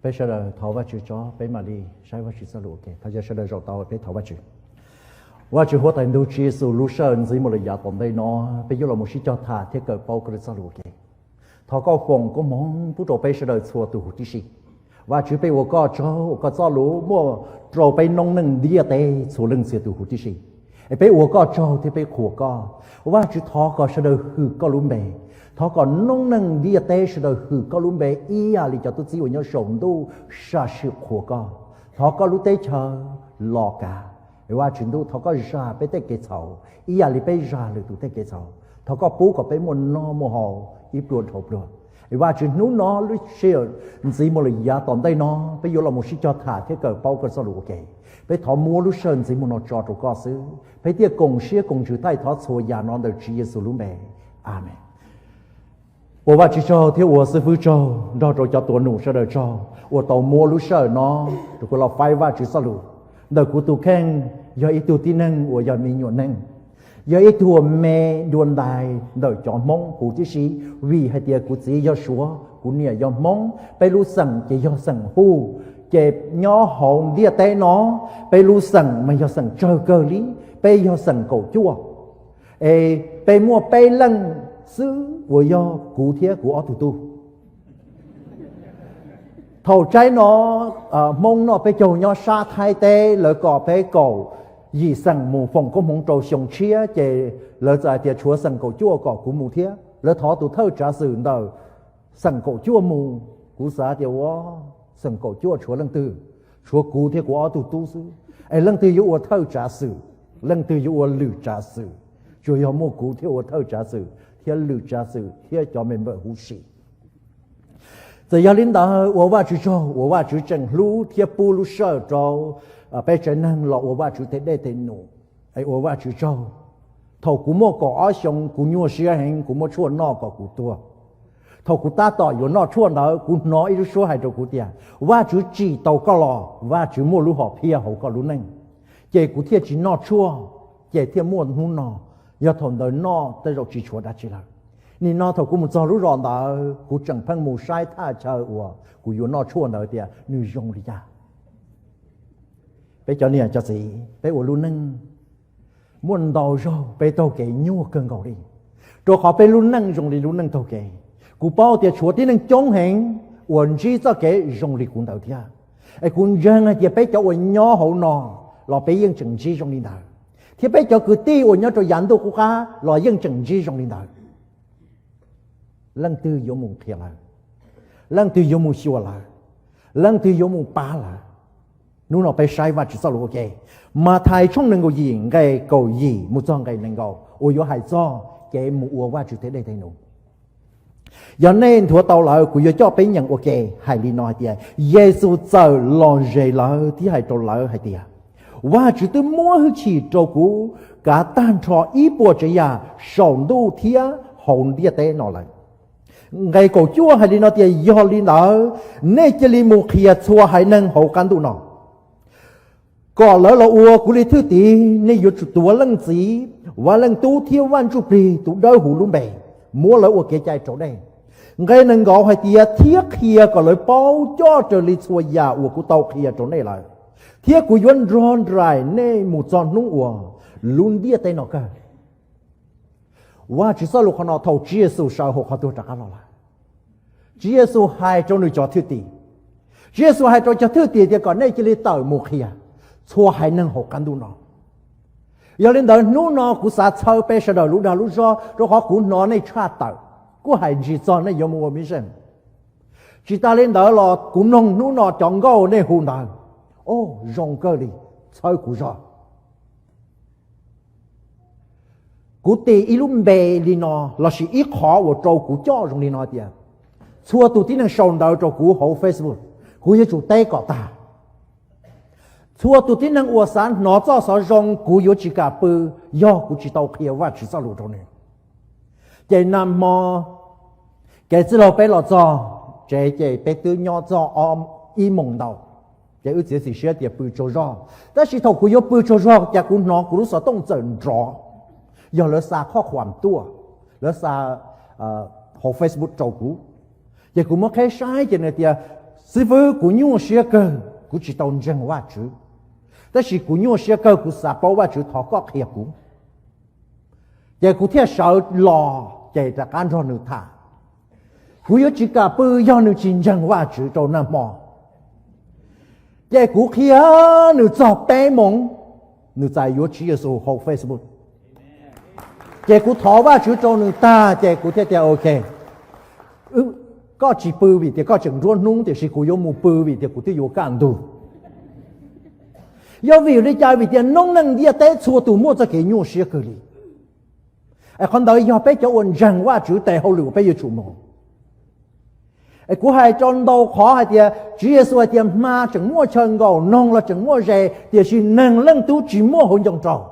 Peb sawv daws thov Vajtswv tso, peb mam li saib Vajtswv txoj lus ua ke. Thov caw sawv daws zaum tau peb thov Vajtswv. Vajtswv huab tais ntuj Tswv Yexus lub sij hawm ntxiv mus lawm yav tom ntej no, peb yuav los mus sib cog tham thiab kawm paub koj lub txoj lus ua ke. Thov koj foom koob hmoov pub rau peb sawv daws txhua tus huv tib si. Vajtswv, peb ua koj tsaug uas koj txoj lus muaj rau peb noob neej ntiaj teb txhua leej txhia tus huv tib si. Es peb ua koj tsaug thiab peb qhuas koj. Vajtswv, thov kom sawv daws hwm koj lub npe. Thov kom noob neej ntiaj teb sawv daws hwm koj lub npe ib yam li cov tub txib uas nyob saum ntuj sam sim qhuas koj. Thov koj lub teb chaws los kav. Vajtswv ntuj, thov koj zam peb tej kev txhaum ib yam li peb zam lwm tus tej kev txhaum. Thov koj pub kom peb muaj noj muaj haus ib pluag dhau pluag. Vajtswv, hnub no lub sij hawm ntxiv mus lawm yav tom ntej no, peb yuav los mus sib cog tham thiab kawm paub koj txoj lus ua ke. Peb thov muab lub sij hawm ntxiv mus no tso rau koj xwb, peb thiaj koom siab koom ntsws thaij thov txhua yam no ntawm Tswv Yexus lub npe. Amees. Ua Vajtswv tsaug thiab ua xib fwb tsaug nrog rau cov tuav num sawv daws tsaug uas tau muab lub sij hawm no rau kuv los faib Vajtswv txoj lus. Ntawm kuv tus kheej yog ib tug tib neeg uas yog me nyuam neeg, yog ib tug uas me dua ntais ntawm cov Hmoob huv tib si, vim hais tias kuv txiv yog Suav, kuv niam yog Hmoob, peb lub xeem ces yog xeem Huj. Ces nyob hauv ntiaj teb no, peb lub xeem mas yog xeem tsawg kawg li, peb yog xeem kaum cuaj. Es peb muaj peb leej xwb uas yog kuv thiab kuv ob tug tub. Thaum tsaib no, Hmoob noj peb caug nyob sab Thaib teb, lawv kom peb kaum yim xeem mus foom koob hmoov rau xyoo tshiab, ces lawv txawm hais tias tshuav xeem kaum cuaj kom kuv mus thiab. Lawv thov tus thawj tsav xwm ntawm xeem kaum cuaj mus, kuv xav tias ua xeem kaum cuaj tshuav leej twg, tshuav kuv thiab kuv ob tug tub xwb, es leej twg yuav ua thawj tsav xwm, leej twg yuav ua lwm tsav xwm. Tsuas yog muaj kuv thiaj ua thawj tsav xwm thiab lwm tsav xwm thiab cov me npawm huv si. Txawm yog li ntawd ua Vajtswv tsaug uas Vajtswv tseem hlub thiab pub lub sij hawm rau peb tsev neeg los ua Vajtswv tej dej tej num. Es ua Vajtswv tsaug, thaum kuv muaj kaum ob xyoos kuv nyuaj siab heev, kuv muab tshuaj noj kom kuv tuag. Thaum kuv tab tom yuav noj tshuaj ntawd, kuv hnov ib lub suab hais rau kuv tias, Vajtswv tsim tau koj los, Vajtswv muaj lub hom phiaj hauv koj lub neej, ces kuv thiaj tsis noj tshuaj, ces thiaj muaj hnub no. Yog thaum ntawd noj tej zaum tsis tshuav dab tsi lawm. Nim no thaum kuv mus txog lub zos ntawd, kuv tseem pheej mus saib thaj chaw uas kuv yuav noj tshuaj ntawd tias nws zoo li cas. Peb cov niam cov txiv, peb ua lub neej muaj ntau zaug peb taug kev nyuaj kawg nkaus li, rau qhov peb lub neej zoo li lub neej taug kev. Kuv paub tias tshuav tib neeg coob heev uas ntsib txoj kev zoo li kuv ntawd thiab. Es kuv ntseeg hais tias peb cov uas nyob hauv no los peb yeej tseem ntsib zoo li ntawd, thiab peb cov kwv tij uas nyob rau yav ntuj qub qab los yeej tseem ntsib zoo li ntawd. Leej twg yuav mus qhia lawv? Leej twg yuav mus xyuas lawv? Leej twg yuav mus pab lawv? Hnub no peb saib Vajtswv txoj lus ua ke. Mathais tshooj nees nkaum yim nqe kaum yim mus txog nqe nees nkaum uas yuav hais txog kev mus ua Vajtswv tej dej tej num. Yog nej nthuav tau lawm, kuv yuav coj peb nyeem ua ke. Hais li no hais tias, Yexus txawm los ze lawv thiab hais rau lawv hais tias, Vajtswv twb muab hwj chim rau kuv kav tag nrho ib puas tsav yam saum ntuj thiab hauv ntiaj teb no lawm. Nqe kaum cuaj hais li no tias, Yog li ntawd, nej cia li mus qhia txhua haiv neeg hauv qab ntuj no, kom lawv los ua kuv li thwj tim. Nej yuav tsum tuav Leej Txiv, Vaj Leej Tub thiab Vaj Ntsujplig tus Dawbhuv lub npe, muab lawv ua kev cai raus dej. Nqe nees nkaum hais tias, Thiab qhia kom lawv paub coj raws li txhua yam uas kuv tau qhia rau nej lawm, thiab kuv yuav nrog nraim nej mus txog hnub uas lub ntiaj teb no kawg. Vajtswv txoj lus qhov no, thaum Tswv Yexus sawv hauv qhov tuag rov qab los lawm, Tswv Yexus hais rau nws cov thwj tim, Tswv Yexus hais rau cov thwj tim tias, Kom nej cia li tawm mus qhia txhua haiv neeg hauv qab ntuj no. Yog li ntawd, hnub no kuv xav txhawb peb sawv daws lub dag lub zog, rau qhov kuv hnov nej tshaj tawm, kuj hais ntsis txog nej yuav mus ua mission. Tsis tas li ntawd los kuv mloog hnub no cov nkauj nej hu ntawd, o, zoo kawg li, txhawb kuv zog. Kuv tis ib lub npe li no, lossis ib qhov uas rau kuv coj zoo li no tias, txhua tus tib neeg sau ntawv rau kuv hauv Facebook, kuv yuav tsum teb kom tag. Txhua tus tib neeg uas xav hnov txoj xov zoo, kuv yuav tsis kam pw yog kuv tsis tau qhia Vajtswv txoj lus rau nws. Ces nag hmo kev txwj laug peb los txog tsev, ces peb twb nyob txog ib moos ntau. Ces wb txiav txim siab tias pw tsaug zog, tab sis thaum kuv yuav pw tsaug zog, cas kuv hnov kuv lub xov tooj txawm nrov. Yog lawv xa qhov khuam tuaj, lawv xa hauv Facebook rau kuv. Ces kuv muab qheb saib ces nws tias, Xib fwb, kuv nyuaj siab kawg, kuv tsis tau ntseeg Vajtswv, tab sis kuv nyuaj siab kawg, kuv xav paub Vajtswv, thov koj qhia kuv. Ces kuv thiaj sawv los ces rov qab nrog nws tham. Kuv yuav tsis kam pw yog nws tsis ntseeg Vajtswv rau nag hmo. Ces kuv qhia nws txog peb moos, nws txais yuav Tswv Yexus hauv Facebook. Ces kuv thov Vajtswv rau nws tag ces kuv thiaj tias, ok, koj tsis pw vim tias koj tseem nruab hnub, tiam sis kuv yuav mus pw vim tias kuv twb yuav kaj ntug. Yog vim li cas? Vim tias noob neej ntiaj teb txhua tus muaj txoj kev nyuaj siab kawg li. Es qhov ntawd yog peb cov uas ntseeg Vajtswv tes hauj lwm uas peb yuav tsum mus. Es kuv hais rau ntau qhov hais tias Tswv Yexus hais tias hma tseem muaj chaw nkaum, noog los tseem muaj zes, tiam sis Neeg Leej Tub tsis muaj hauv ncoo rau.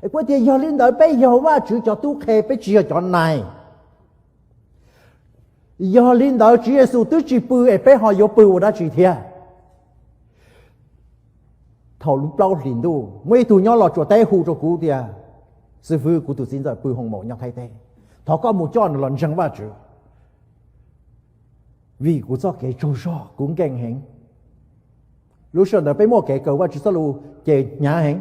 Es kuv tias yog li ntawd peb yog Vajtswv cov tub qhe, peb tsis yog cov nais. Yog li ntawd Tswv Yexus twb tsis pw es peb ho yuav pw ua dab tsi thiab? Thaum lub plaub hlis ntuj muaj ib tug nyob Los Tsuas teb hu rau kuv tias, xib fwb, kuv tus txiv ntxawm pw hoo maum nyob Thaib teb, thov koj mus coj nws los ntseeg Vajtswv. Vim kuv txoj kev tsaug zog kuv nkees heev. Lub sij hawm ntawd peb muaj kev kawm Vajtswv txoj lus ces hnyav heev.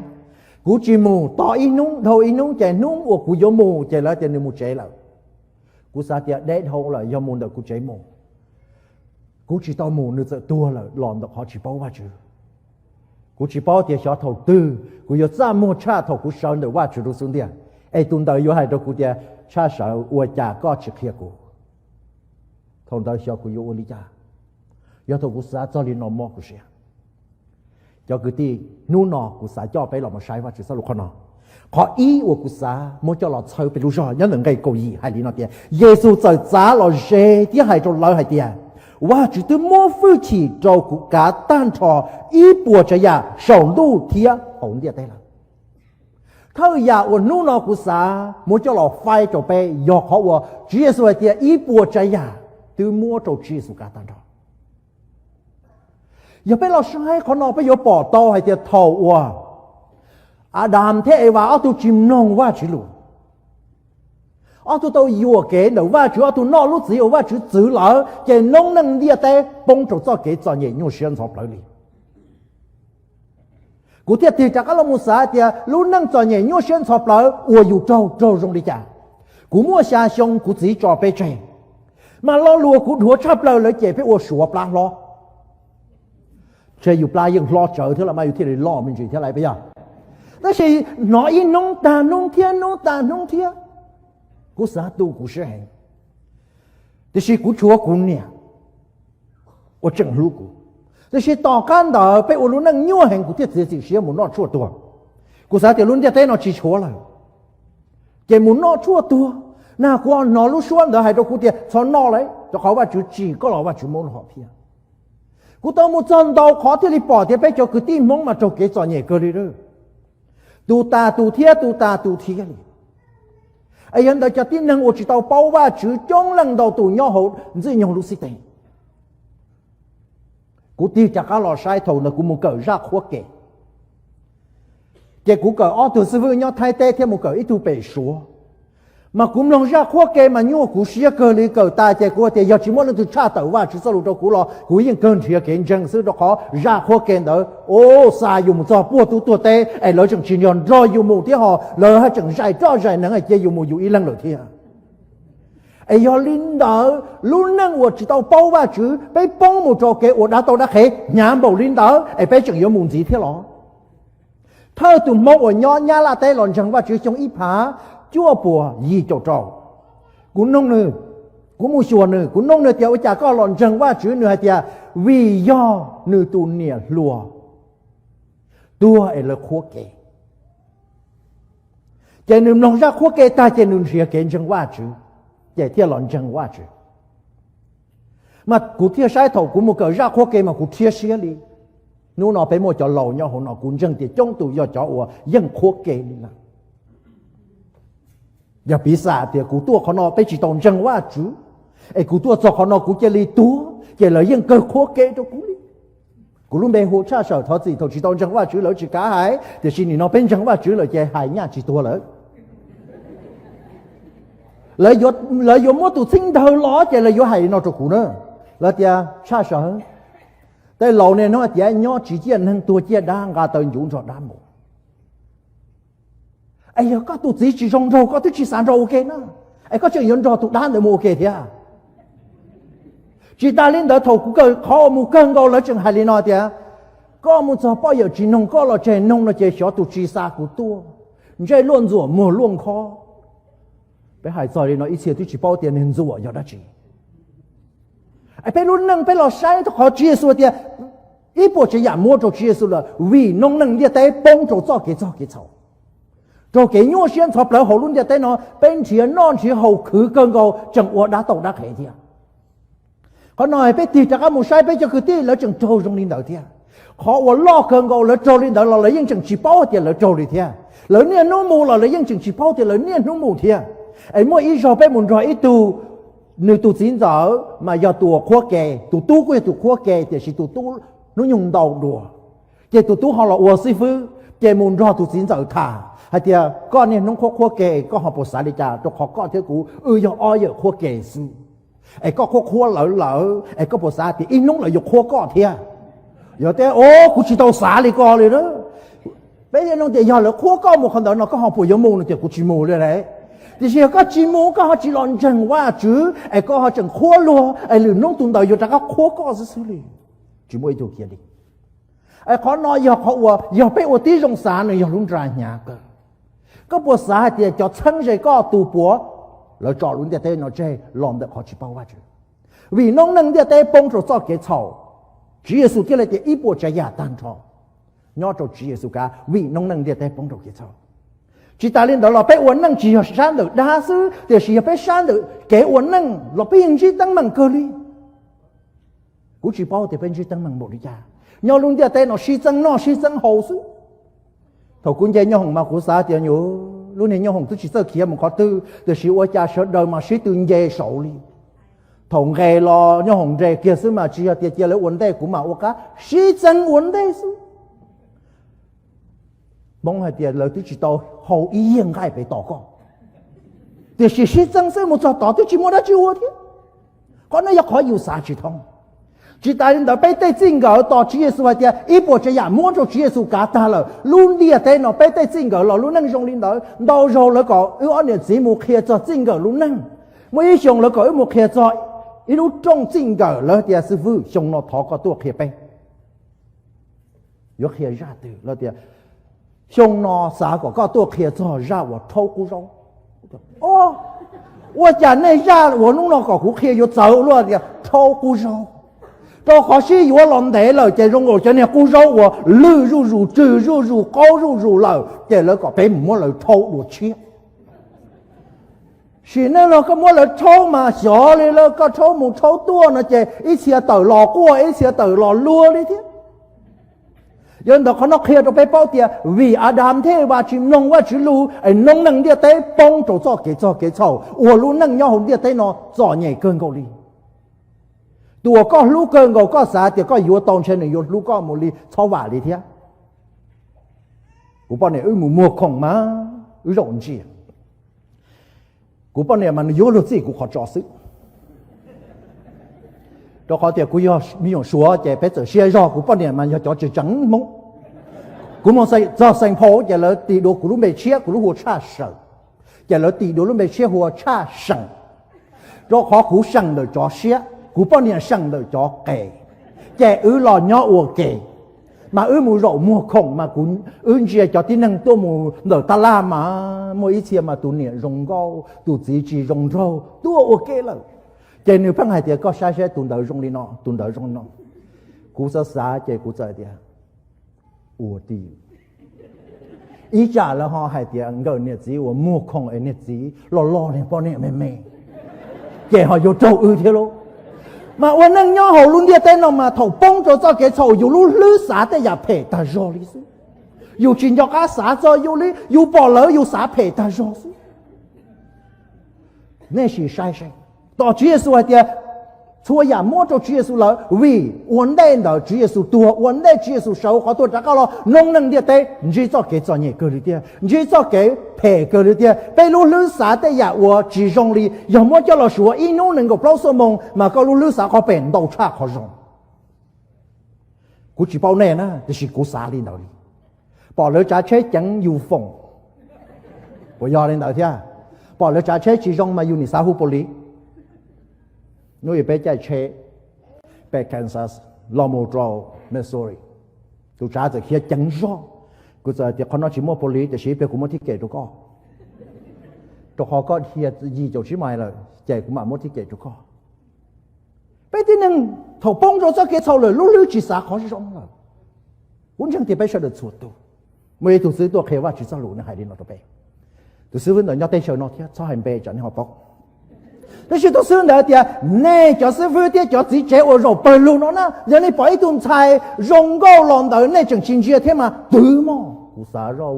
Kuv tsis mus, tos ib hnub dhau ib hnub ces hnub uas kuv yuav mus ces lawv tias nws mus tsev lawm. Kuv xav tias deb dhau lawm, yog mus ntawm kuv tsev mus. Kuv tsis tau mus nws txawm tuag lawm los ntawm qhov tsis paub Vajtswv. Kuv tsis paub tias xyov thaum twg kuv yuav txaj muag tshaj thaum kuv sawv ntawm Vajtswv rau xub ntiag, es tus ntawd yuav hais rau kuv tias, Tshaj Sawv, ua cas koj tsis qhia kuv? Thaum ntawd xyov kuv yuav ua li cas. Yog thaum kuv xav txog li no mob kuv siab. Cov kwv tij, hnub no kuv xav coj peb los mus saib Vajtswv txoj lus qhov no. Qhov ib uas kuv xav muab coj los txhawb peb lub zog nyob ntawm nqe kaum yim hais li no tias, Yexus txawm txav los ze thiab hais rau lawv hais tias, Vajtswv twb muab hwj chim rau kuv kav tag nrho ib puas tsav yam saum ntuj thiab hauv ntiaj teb lawm. Thawj yam uas hnub no kuv xav muab coj los faib rau peb yog qhov uas Tswv Yexus hais tias ib puas tsav yam twb muab rau Tswv Yexus kav tag nrho. Yog peb los saib qhov no peb yuav pom tau hais tias thaum uas Adas thiab Evas ob tug tsis mloog Vajtswv lus, ob tug tau yuam kev ntawm Vajtswv, ob tug noj lub txiv uas Vajtswv txwv lawm, ces noob neej ntiaj teb poob rau txoj kev txom nyem nyuaj siab ntxhov plawv li. Kuv thiaj tig rov qab los mus xav tias lub neej txom nyem nyuaj siab ntxhov plawv uas yus raug raug zoo li cas. Kuv muaj xya xyoo kuv txiv tso peb tseg, mas lo lus kuv dhuav tshaj plaws lawv cem peb ua Suav plab hlob. Ntshe yus plab yeej hlob tsawv thiab los mas yus thiaj li loj me ntsis thiab lauj, puas yog? Tab sis hnov ib hnub tag hnub thiab hnub tag hnub thiab, kuv xav tu kuv siab heev. Tiam sis kuv tshuav kuv niam uas tseem hlub kuv. Tiam sis tom qab ntawd peb ua lub neej nyuaj heev, kuv thiaj txiav txim siab mus noj tshuaj tuag. Kuv xav tias lub ntiaj teb no tsis tshuav lawm, ces mus noj tshuaj tuag. Na kuv hnov lub suab ntawd hais rau kuv tias txhob noj lawm, rau qhov Vajtswv tsim koj los Vajtswv muab hom phiaj. Kuv tau mus txog ntau qhov thiaj li pom tias peb cov kwv tij Hmoob mas raug kev txom nyem kawg li. Tus tas tus thiab, tus tas tus thiab li. Es yog ntawd cov tib neeg uas tsis tau paub Vajtswv coob leej ntau tus nyob hauv Ntxwg Nyoog lub xib teg. Kuv tig rov qab los saib thaum ntawd kuv mus kawm zaj qhuab ke, ces kuv kawm ob tug xib fwb nyob Thaib teb thiab mus kawm ib tug pem Suav. Mas kuv mloog zaj qhuab ke mas nyuaj kuv siab kawg li. Kawm tas ces kuv tias yog tsis muaj leej twg tshaj tawm Vajtswv txoj lus rau kuv los kuv yeej kawg nrhiav kev ntseeg xwb, rau qhov zaj qhuab ke ntawd, o, xa yus mus txog puag tub tuag teb es lawv tseem tsis nrog yus mus thiab, ho lawv haj tseem zais roj zais neev cia yus mus yus ib leeg lawm thiab. Es yog li ntawd lub neej uas tsis tau paub Vajtswv, peb poob mus rau kev ua dab tau dab qhev hnyav npaum li ntawd es peb tseem yuav mus ntxiv thiab los? Thawj tus Hmoob uas nyob Nyab Laj teb los ntseeg Vajtswv xyoo ib phav cuaj puas yim caum rau. Kuv noog nws, kuv mus xyuas nws, kuv noog nws tias ua cas koj los ntseeg Vajtswv? Nws hais tias vim yog nws tus niam hluas tuag es lawv qhuab ke. Ces nws mloog zaj qhuab ke tag ces nws nrhiav kev ntseeg Vajtswv, ces thiaj los ntseeg Vajtswv. Mas kuv thiaj saib thaum kuv mus kawm zaj qhuab ke mas kuv rhiab siab li. Hnub no peb muaj cov laus nyob hauv no, kuv ntseeg tias coob tus yog cov uas yeej qhuab ke li lawm. Yog piv xam tias kuv tuaj qhov no peb tsis tau ntseeg Vajtswv, es kuv tuaj txog qhov no kuv cia li tuag, ces lawv yeej kawg qhuab ke rau kuv li. Kuv lub npe hu Tshaj Sawm, thov txim thaum tsis tau ntseeg Vajtswv lawv tsis kav hais, tiam sis nim no peb ntseeg Vajtswv lawm ces hais nyaj tsis tuag lawm. Lawv yuav muab tus txheeb ntawd los ces lawv yuav hais li no rau kuv na. Lawv tias Tshaj Sawm, Tej laus niaj hnub tias nyob tsis ciaj neeg tuag ciaj dab, nqa taw ncuv nrog dab mus. Es yog koj tus txiv tsis zoo nraug, koj twb tsis xav nrog ua ke na, es koj tseem yuav nrog tus dab ntawd mus ua ke thiab. Tsis tas li ntawd, thaum kuv kawm qhov uas mus kawg nkaus, lawv tseem hais li no tias, koj mus txog poj yawm tsis noog koj los tseg, noog no ces xyov tus tsis xa kuv tuaj, ntsej luaj ntxuam muag luaj nkhob. Peb hais txog li no ib txhia twb tsis paub tias niag ntxuam yog dab tsi. Es peb lub neej peb los saib qhov Tswv Yexus tias ib puas tsav yam muab rau Tswv Yexus lawm, vim noob neej ntiaj teb poob rau txoj kev txog kev txhaum, raug kev nyuaj siab ntxhov plawv hauv lub ntiaj teb no, peb nrhiav noj nrhiav haus khwv kawg nkaus, tseem ua dab tauj dab qhev thiab. Qhov no peb tig rov qab mus saib peb cov kwv tij, lawv tseem raug zoo li ntawd thiab. Qhov uas loj kawg nkaus lawv raug li ntawd los lawv yeej tseem tsis paub tias lawv raug li thiab. Lawv niaj hnub mus los lawv yeej tseem tsis paub tias lawv niaj hnub mus thiab. Es muaj ib zaug peb mus nrog ib tug, nws tus txiv ntxawm mas yog tus uas qhuab ke, tus tub kuj yog tus qhuab ke, tiam sis tus tub hnub nyoog ntau dua. Ces tus tub ho los ua xib fwb, ces mus nrog tus txiv ntxawm tham hais tias, koj niaj hnub qhuab qhuab ke, koj ho puas xav li cas, rau qhov koj thiab kuv wb yog ob yawm qhuab ke xwb. Es koj qhuab qhuab lawv lawm, es koj puas xav tias ib hnub lawv yuav qhuab koj thiab? Yog tias, o, kuv tsis tau xav li ko li na. Peb yeej tias yog lawv qhuab koj mus qhov ntawd no, koj ho puas yuav mus no? Tias kuv tsis mus li lawm. Tiam sis yog koj tsis mus, koj ho tsis los ntseeg Vajtswv, es koj ho tseem qhuab luag, es lwm hnub tus ntawd yuav rov qab qhuab koj xwb xwb li. Tsis muaj ib tug khiav li. Es qhov no yog qhov uas yog peb ua tib zoo xav, nws yog lub nra hnyav kawg. Koj puas xav hais tias cov txheeb ze koj tus puav, lawv tso lub ntiaj teb no tseg los ntawm qhov tsis paub Vajtswv? Vim noob neej ntiaj teb poob rau txoj kev txhaum, Tswv Yexus thiaj li tias ib puas tsav yam tag nrho nyob rau Tswv Yexus kav, vim noob neej ntiaj teb poob rau kev txhaum. Tsis tas li ntawd los peb ua neej tsis yog sab ntawm dab xwb, tiam sis yog peb sab ntawm kev ua neej los peb yeej ntsib teeb meem kawg li. Kuv tsis paub tias peb ntsib teeb meem npaum li cas, nyob lub ntiaj teb no sib txeeb noj sib txeeb haus xwb. Thaum kuv nce nyoob hoom mas kuv xav tias, lub niag nyoob hoom twb tsis txawj khiav mus qhov twg, tiam sis ua cas sawv daws mas sib tw nce saud li. Thaum nqes los nyoob hoom nres kiag xwb mas tsis yog tias cia lawv ua ntej, kuv mam ua qab sib txeeb ua ntej xwb. Hmoob hais tias lawv twb tsis tau hau ib yiag nqaij pem tos koj, tiam sis sib txeeb xwb, mus txog tod twb tsis muaj dab tsi ua thiab. Qhov no yog qhov yus xav tsis thoob. Tsis tas li ntawd, peb tej txij nkawm tos Tswv Yexus hais tias ib puas tsav yam muab rau Tswv Yexus kav tag lawm, lub ntiaj teb no peb tej txij nkawm los lub neej zoo li ntawd. Ntau zaug lawv kom wb ob niam txiv mus qhia txog txij nkawm lub neej. Muaj ib xyoo lawv kom wb mus qhia txog ib lub rooj txij nkawm, lawv tias, xib fwb, xyoo no thov koj tuaj qhia peb. Yuav qhia zaj twg? Lawv tias, xyoo no xav kom koj tuaj qhia txog zaj uas rhaub qub zaub. O, ua cas nej zaj uas hnub no kom kuv qhia yuav txawv luaj tias rhaub qub zaub? Rau qhov sib yuav los ntev lawm ces zoo nkaus cov niag qub zaub uas lwj zuj zus, tsw zuj zus, qaub zuj zus lawm, ces lawv kom peb mus muab lawv rhaub dua tshiab. Sim neej no koj muab lawv rhaub mas xyov li lawm, koj rhaub mus rhaub tuaj no ces ib txhia tawm los quaj, ib txhia tawm los luag li thiab. Yog li ntawd qhov no qhia rau peb paub tias vim Adas thiab Evas tsis mloog Vajtswv lus es noob neej ntiaj teb poob rau txoj kev txog kev txhaum, ua lub neej nyob hauv ntiaj teb no txom nyem kawg nkaus li. Tus uas koj hlub kawg nkaus koj xav tias koj yuav tau ntshe nws yuav hlub koj mus li txhob vam li thiab. Kuv poj niam wb mus muag khoom mas wb zaum ntsia. Kuv poj niam mas nws yuav luag txij kuv qhov tso xwb. Rau qhov tias kuv yog me nyuam Suav ces peb txawm siab zog, kuv poj niam mas yog cov tseem tseem Hmoob. Kuv mus txog Xeem Phau ces lawv tis dua kuv lub npe tshiab, kuv lub hu ua Tshaj Seem. Ces lawv tis dua lub npe tshiab hu ua Tshaj Seem. Rau qhov kuv seem ntawm cov siab, kuv poj niam seem ntawm cov qes, ces wb los nyob ua ke. Mas wb mus zaum muag khoom mas kuv, wb ntsia cov tib neeg tuaj mus ntawm tab laj mas muaj ib txhia mas tus niam zoo nkauj, tus txiv tsis zoo nraug, tuaj ua ke lawm. Ces nws pheej hais tias, koj saib saib tus ntawd zoo li no, tus ntawd zoo li no. Kuv xav xav ces kuv txawm tias, ua tij, ib tsam lawv ho hais tias nkawm niam txiv uas muag khoom es niag txiv loj loj, niag poj niam me me, ces ho yuav raug wb thiab lauj. Mas ua neej nyob hauv lub ntiaj teb no mas thaum poob rau txoj kev txhaum yus lub hlwb xav tej yam phem tag zog li xwb. Yus tsis nco qab xav txog yus li, yus pom lawv yus xav phem tag zog xwb. Nej sim saib saib, tos Tswv Yexus hais tias txhua yam muab rau Tswv Yexus lawm, vim ua ntej ntawd Tswv Yexus tuag, ua ntej Tswv Yexus sawv qhov tuaj rov qab los, noob neej ntiaj teb ntsib txoj kev txom nyem kawg li tiag, ntsib txoj kev phem kawg li tiag. Peb lub hlwb xav tej yam uas tsis zoo li, yog muab coj los suav ib hnub nees nkaum plaub xuab moos mas koj lub hlwb xav qhov phem ntau tshaj qhov zoo. Kuv tsis paub nej na, tiam sis kuv xav li ntawd li. Pom lawv tsav tsheb ceev yus foom, puas yog li ntawd thiab? Pom lawv tsav tsheb tsis zoo mas yus nim xav hu pos lis. Hnub ib peb caij tsheb pem Kansas los mus rau Missouri, tus tsav txawm khiav ceev zog. Kuv txawm tias qhov no tsis muaj pos lis, tiam sis ib pliag kuv muab thib kem rau koj, rau qhov koj dhia yim caum tsib mais lawm ces kuv mam muab thib kem rau koj. Peb tib neeg thaum poob rau txoj kev txhaum lawm lub hlwb tsis xav qhov zoo lawm. Kuv ntseeg tias peb sawv daws txhua tus, muaj ib tug xib hwb tuaj qhia Vajtswv txoj lus, nws hais li no rau peb. Tus xib hwb ntawd nyob teb chaws no thiab, txhob hais npe tsam nej ho paub. Tab sis tus xib hwb ntawd tias, nej cov xib hwb thiab cov txiv tsev uas zaum pawg lug no na, yog nej pom ib tug ntxhais zoo nkauj los ntawd nej tseem tsis ntsia thiab mas twv mog. Kuv xav zoj,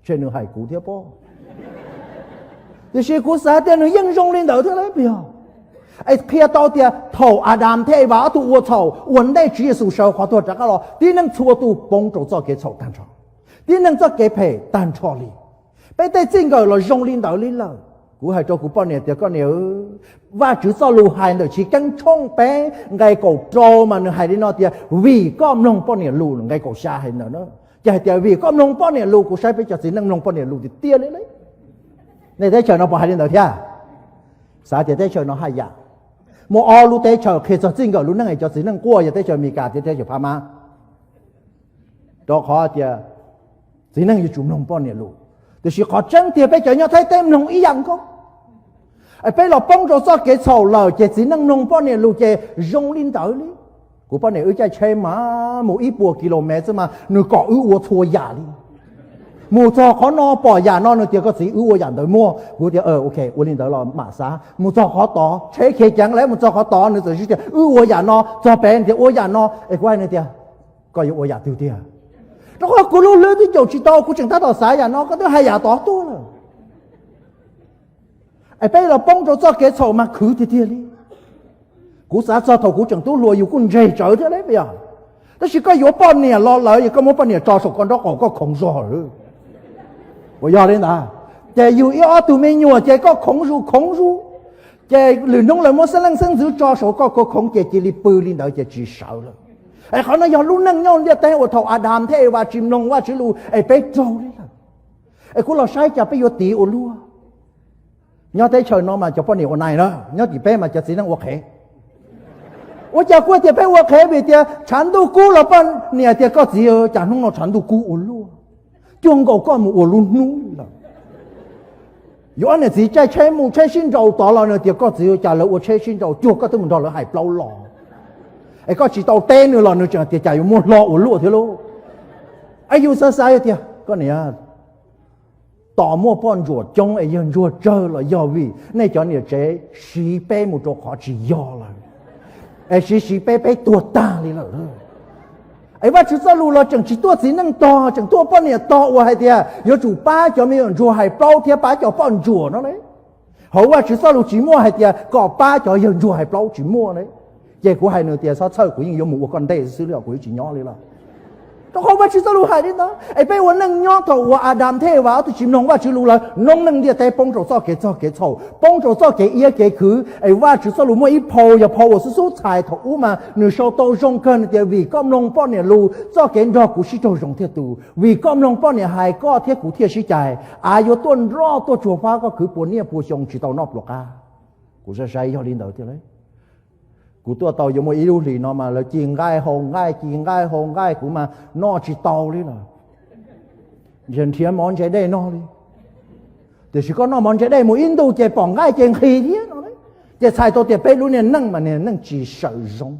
ntshe nws hais kuv thiab pob. Tiam sis kuv xav tias nws yeej zoo li ntawd thiab lauj, puas yog? Es qhia tau tias thaum Adas thiab Evas ob tug ua txhaum ua ntej Tswv Yexus sawv qhov tuag rov qab los, tib neeg txhua tus poob rau txoj kev txhaum tag nrho, tib neeg txoj kev phem tag nrho li. Peb tej txij nkawm los zoo li ntawd li lawm. Kuv hais rau kuv poj niam tias, koj niam, Vajtswv txoj lus hais ntawm Chiv Keeb tshooj peb nqe kaum rau mas nws hais li no tias, vim koj mloog poj niam lus, nqe kaum xya hais ntawd na. Ces hais tias vim koj mloog poj niam lus, kuv saib peb cov txiv neej mloog poj niam lus tiag tiag li. Nej teb chaws no puas hais li ntawd thiab? Xav tias teb chaws no haj yam. Muaj ob lub teb chaws qhia txog txij nkawm lub neej es cov txiv neej quaj yog teb chaws Amelikas thiab teb chaws Phab Mab, rau qhov tias txiv neej yuav tsum mloog poj niam lus. Tiam sis qhov tseeb tiag peb cov nyob Thaib teb mloog ib yam nkaus. Es peb los poob rau txoj kev txhaum lawm ces txiv neej mloog poj niam lus ces zoo li ntawd li. Kuv poj niam wb caij tsheb mas mus ib puas kilomev xwb mas nws kom wb ua txhua yam li. Mus txog qhov no pom yam no nws tias koj txiv wb ua yam ntawd muaj. Kuv tias ok, ua li ntawd los mam xav. Mus txog qhov tod tsheb khiav ceev lawm, mus txog qhov tod nws txawm tias wb ua yam no, txog pem nws tias ua yam no. Es kuv hais nws tias koj yuav ua yam twg tiag? Rau qhov kuv lub hlwb twb caum tsis tau, kuv tseem tab tom xav yam no koj twb hais yam tod tuaj lawm. Es peb los poob rau txoj kev txhaum mas khwv tiag tiag li. Kuv xav txog thaum kuv tseem tub hluas yus kuj ntseg tsawv thiab lauj, puas yog? Tab sis koj yuav poj niam los lawm es koj muab poj niam tso saum koj nraub qaum koj khoov zog lawm, puas yog li ntawd? Ces yus ib ob tug me nyuam ces koj khoov zus khoov zus, ces lwm hnub lawv muab xeeb leej xeeb ntxwv tso saum koj khoov khoov ces cia li pw li ntawd ces tsis sawv lawm. Es qhov no yog lub neej nyob ntiaj teb uas thaum Adas thiab Evas tsis mloog Vajtswv lus es peb raug li lawm. Es kuv los saib cas peb yuav tiv ua luaj. Nyob teb chaws no mas cov poj niam ua nais na, nyob tim peb mas cov txiv neej ua qhev. Ua cas kuv tias peb ua qhev? Vim tias tshav ntuj kub los poj niam tias koj txiv, cas hnub no tshav ntuj kub ua luaj, cuag nkaus koj mus ua lub hnub lawm. Yuav ob niam txiv caij tsheb mus tsheb sib nraus tod los nws tias koj txiv, cas lawv ua tsheb sib nraus cuag koj twb mus nrog lawv hais plaub los. Es koj tsis tau teb nws los nws tseem tias cas yuav muaj hlo ua luaj thiab lauj. Es yus xav xav tias koj niam, tos muaj poj ntsuam coob es yawg ntsuag tsawg los yog vim nej cov niam tsev siv peb mus rau qhov tsis yog lawm, es siv siv peb, peb tuag tag li lawm. Es Vajtswv txoj lus los tseem tsis tuaj txiv neej tog, tseem tuaj poj niam tog uas hais tias yuav tsum pab cov me nyuam ntsuag hais plaub thiab pab cov poj ntsuam no ne. Hauv Vajtswv txoj lus tsis muaj hais tias kom pab cov yawg ntsuag hais plaub, tsis muaj ne. Ces kuv hais nws tias txhob txhawj, kuv yeej yuav mus ua koj ntej xwb li os, kuv yeej tsis nyob li lawm. Rau qhov Vajtswv txoj lus hais li ntawd. Es peb ua neej nyob thaum uas Adas thiab Evas ob tug tsis mloog Vajtswv lus lawm, noob neej ntiaj teb poob rau txoj kev txog kev txhaum, poob rau txoj kev iab kev khwv. Es Vajtswv txoj lus muaj ib phau, yog phau uas xub xub txhais thaum ub mas nws sau tau zoo kawg, nws tias vim koj mloog poj niam lus, txoj kev nrog kuv sib raug zoo thiaj tu. Vim koj mloog poj niam hais, koj thiab kuv thiaj sib cais. Av yuav tuaj nroj tuaj tsuag pab koj khwv puas niaj puas xyoo tsis tau noj pluas qab. Kuv saib saib yog li ntawd tiag lauj. Kuv tuaj tau yuav muaj ib lub hlis no mas lawv ci nqaij hau nqaij, ci nqaij hau nqaij, kuv mas noj tsis tau li lawm. Nrhiav mov ntse dej noj li. Tiam sis koj noj mov ntse dej mus ib ntus ces pom nqaij ces nqhis thiab no. Ces txhais tau tias peb lub niag neej mas niag neej tsis sawv zoo,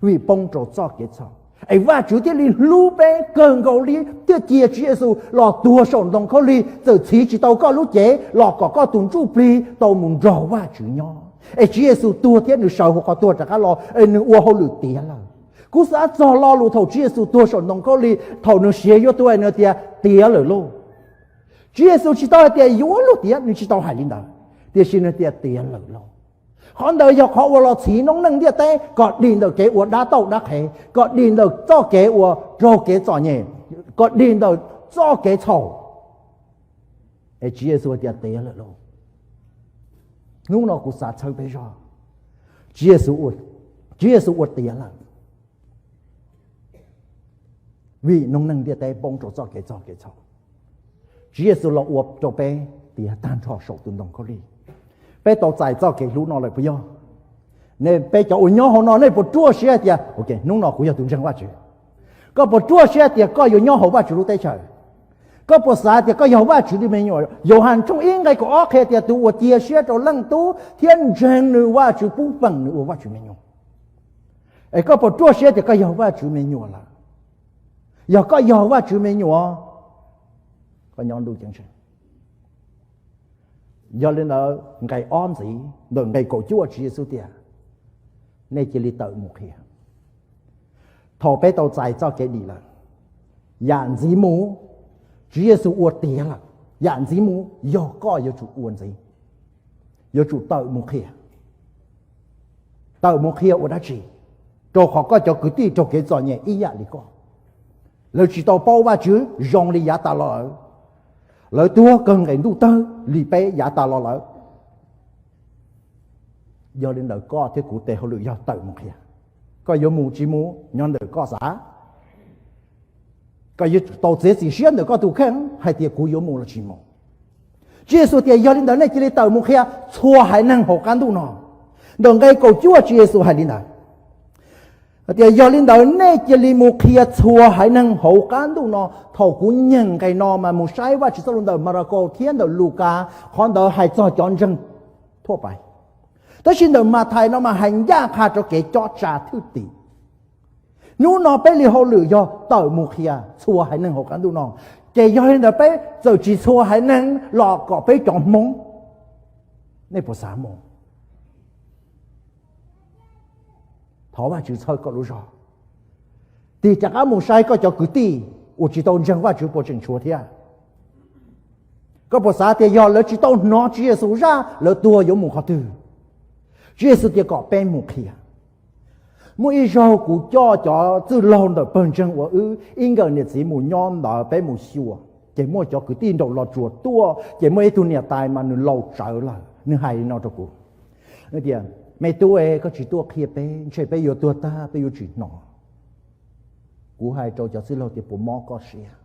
vim poob rau txoj kev txhaum. Es Vajtswv thiaj li hlub peb kawg nkaus li thiaj cia Tswv Yexus los tuag saum ntoo khaub lig, txawm txhiv tsis tau koj lub cev los kom koj tus ntsuj plig tau mus nrog Vajtswv nyob. Es Tswv Yexus tuag thiab nws sawv hauv qhov tuag rov qab los, es nws ua hauj lwm tiav lawm. Kuv xav txog lo lus thaum Tswv Yexus tuag saum ntoo khaub lig, thaum nws siav yuav tuag nws tias tiav lawm lauj. Tswv Yexus tsis tau hais tias yuav luag tiav, nws tsis tau hais li ntawd, tiam sis nws tias tiav lawm lauj. Qhov ntawd yog qhov uas los txhiv noob neej ntiaj teb kom dim ntawm kev ua dab tauj dab qhev, kom dim ntawm txoj kev uas raug kev txom nyem, kom dim ntawm txoj kev txhaum. Es Tswv Yexus tias tiav lawm lauj. Hnub no kuv xav txhawb peb zog, Tswv Yexus ua tiav lawm. Vim noob neej ntiaj teb poob rau txoj kev txog kev txhaum, Tswv Yexus los ua rau peb tiav tag nrho saum tus ntoo khaub lig. Peb tau txais txoj kev hlub no lawm puas yog? Nej, peb cov uas nyob hauv no, nej puas ruaj siab tias, ok, hnub no kuv yog tus ntseeg Vajtswv? Koj puas ruaj siab tias koj yuav nyob hauv Vajtswv lub teb chaws? Koj puas xav tias koj yog Vajtswv tus me nyuam? Yauhas tshooj ib nqe kaum ob qhia tias tus uas cia siab rau Leej Tub thiab ntseeg nws, Vajtswv pub feem nws ua Vajtswv me nyuam. Es koj puas ruaj siab tias koj yog Vajtswv me nyuam lawm? Yog koj yog Vajtswv me nyuam, koj nyob ntuj ceeb tsheej. Yog li ntawd nqe ob ntxiv ntawm nqe kaum cuaj Tswv Yexus tias, nej cia li tawm mus qhia. Thaum peb tau txais txoj kev dim lawm, yam ntxiv mus, Tswv Yexus ua tiav lawm, yam ntxiv mus yog koj yuav tsum ua ntxiv, yuav tsum tawm mus qhia. Tawm mus qhia ua dab tsi? Rau qhov koj cov kwv tij raug kev txom nyem ib yam li koj. Lawv tsis tau paub Vajtswv zoo li yav tas los lawm. Lawv tuag kawg nqes ntuj tawg li peb yav tas los lawm. Yog li ntawd koj thiab kuv tes hauj lwm yog tawm mus qhia. Koj yuav mus tsis mus nyob ntawm koj xav. Koj yuav tau txiav txim siab ntawm koj tus kheej hais tias kuv yuav mus los tsis mus. Tswv Yexus tias, yog li ntawd nej cia li tawm mus qhia txhua haiv neeg hauv qab ntuj no. Ntawm nqe kaum cuaj Tswv Yexus hais li ntawd, tias, yog li ntawd nej cia li mus qhia txhua haiv neeg hauv qab ntuj no. Thaum kuv nyeem nqe no mas mus saib Vajtswv txoj lus ntawm Marakaus thiab ntawm Lukas, qhov ntawd hais txog cov ntseeg thuaj pais. Tab sis ntawm Mathais no mas hais ncaj qha rau kev cob tsa thwj tim. Hnub no peb li hauj lwm yog tawm mus qhia txhua haiv neeg hauv qab ntuj no. Ces yog li ntawd peb txawm tsis txhua haiv neeg los kom peb cov Hmoob, nej puas xav mus? Thov Vajtswv txhawb koj lub zog. Tig rov qab mus saib koj cov kwv tij uas tsis tau ntseeg Vajtswv puas tseem tshuav thiab. Koj puas xav tias yog lawv tsis tau hnov Tswv Yexus zaj lawv tuag yuav mus qhov twg? Tswv Yexus tias kom peb mus qhia. Muaj ib zaug kuv coj cov txwj laug ntawm pawg ntseeg uas wb ib nkawm niam txiv mus nyob ntawd peb mus xyuas, ces muaj cov kwv tij nraum Los Tsuas tuaj, ces muaj ib tug niam tais mas nws laus tsawv lawm, nws hais li no rau kuv, nws tias, me tub, koj tsis tuaj qhia peb, ntshe peb yuav tuag tag peb yuav tsis hnov. Kuv hais rau cov txwj laug tias, puas mob koj siab?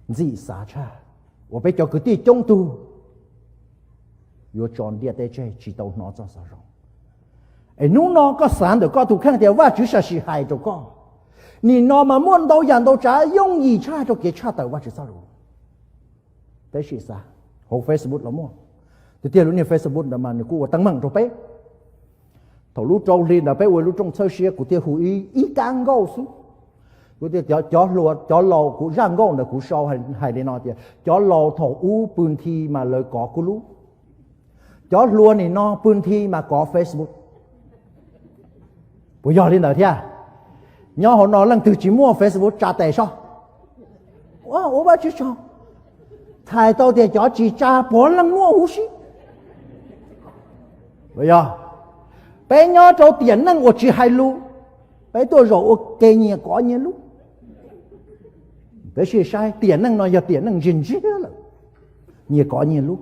Ntxim xav tshaj uas peb cov kwv tij coob tug yuav tso ntiaj teb tseg tsis tau hnov txoj xov zoo. Es hnub no koj xav ntawm koj tus kheej tias Vajtswv sam sim hais rau koj. Nim no mas muaj ntau yam ntau tsav yooj yim tshaj rau kev tshaj tawm Vajtswv txoj lus. Peb sim xav, hauv Facebook los muaj. Tiag tiag lub niag Facebook ntawd mas nws kuj ua teeb meem rau peb. Thaum lub rau hli ntawd peb ua lub rooj txhawb siab, kuv thiaj hu ib kab nkauj xwb. Kuv tias, cov laus, kuv zaj nkauj ntawd kuv sau hais li no tias, cov laus thaum ub pw nthi mas lawv kov kuv lub, cov hluas nim no pw nthi mas kov Facebook. Puas yog li ntawd thiab? Nyob hauv no leej twg tsis muaj Facebook tsa tes soj. Ua Vajtswv tsaug, txhais tau tias cov tsis tsa puav leej muaj huv si. Yog peb nyob rau tiam neej uas tsis hais lus, peb tuaj zaum ua ke nyias kov nyias lub. Peb sim saib tiam neej no yog tiam neej ntsiag ntsiag lawm, nyias kov nyias lub.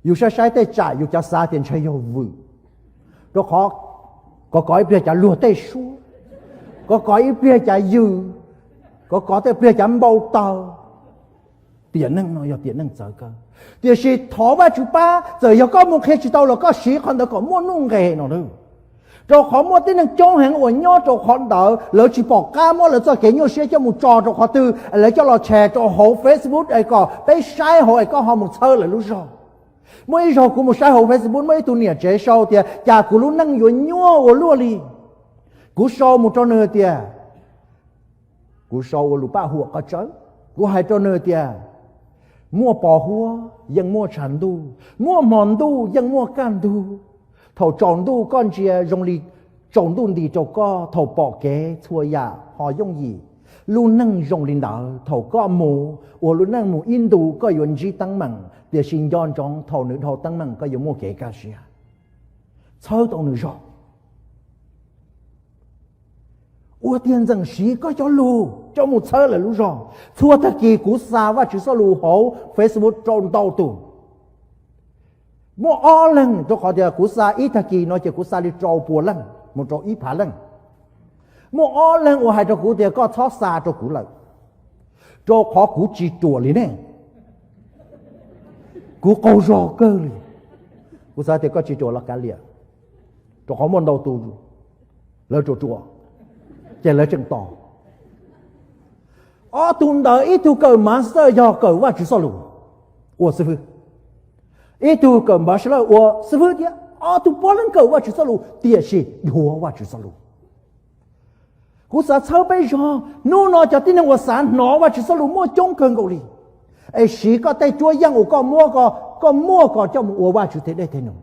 Yus saib saib tej tsam yus cav xav tias ntshe yog vwm, rau qhov kov kov ib pliag cav luag tej suab, kov kov ib pliag cav yws, kov kov tej pliag cav npau taws. Tiam neej no yog tiam neej txawv kawg, tiam sis thov Vajtswv pab, txawm yog koj mus qhia tsis tau los koj siv qhov ntawd kom muaj nuj nqes no. Rau qhov muaj tib neeg coob heev uas nyob rau qhov ntawd lawv tsis pom qab muab lawv txoj kev nyuaj siab coj mus tso rau qhov twg, lawv coj los share rau hauv Facebook es kom peb saib hauv es koj ho mus txhawb lawv lub zog. Muaj ib zaug kuv mus saib hauv Facebook, muaj ib tug niam tsev sau tias cas kuv lub neej yuav nyuaj ua luaj li. Kuv sau mus rau nws tias, kuv sau ua lus paj huam qhov tsawb, kuv hais rau nws tias, muaj pos huab yeej muaj tshav ntuj, muaj hmo ntuj yeej muaj kaj ntug. Thaum tsaus ntuj koj ntsia zoo li tsaus ntuj nti rau koj, thaum pom kev txhua yam ho yooj yim. Lub neej zoo li ntawd, thaum koj mus ua lub neej mus ib ntus koj yuav ntsib teeb meem, tiam sis nco ntsoov thaum nws dhau teeb meem koj yuav muaj kev kaj siab. Txhawb tau nws zog. Ua tiag ntxeem siv koj cov lus coj mus txhawb lawv lub zog. Txhua tag kis kuv xa Vajtswv txoj lus hauv Facebook rau ntau tus. Muaj ob leeg, rau qhov tias kuv xa ib tag kis no ces kuv xa li rau pua leej. mus rau ib phav leej. Muaj ob leeg uas hais rau kuv tias koj txhob xa rau kuv lawm, rau qhov kuv tsis ruam li nej. Kuv qaug zog kawg li. Kuv xav tias koj tsis ruam los kav liam, rau qhov muaj ntau tus lawv ruam ruam, ces lawv tseem tos. Ob tug ntawd ib tug kawm master yog kawm Vajtswv txoj lus ua xib fwb, ib tug kawm bachelor ua xib fwb thiab. Ob tug puav leej kawm Vajtswv txoj lus tiam sis dhuav Vajtswv txoj lus. Kuv xav txhawb peb zog, hnub no cov tib neeg uas xav hnov Vajtswv txoj lus muaj coob kawg nkaus li. Es siv koj tej cuab yeej uas koj muab, koj muaj koj coj mus ua Vajtswv tej dej tej num.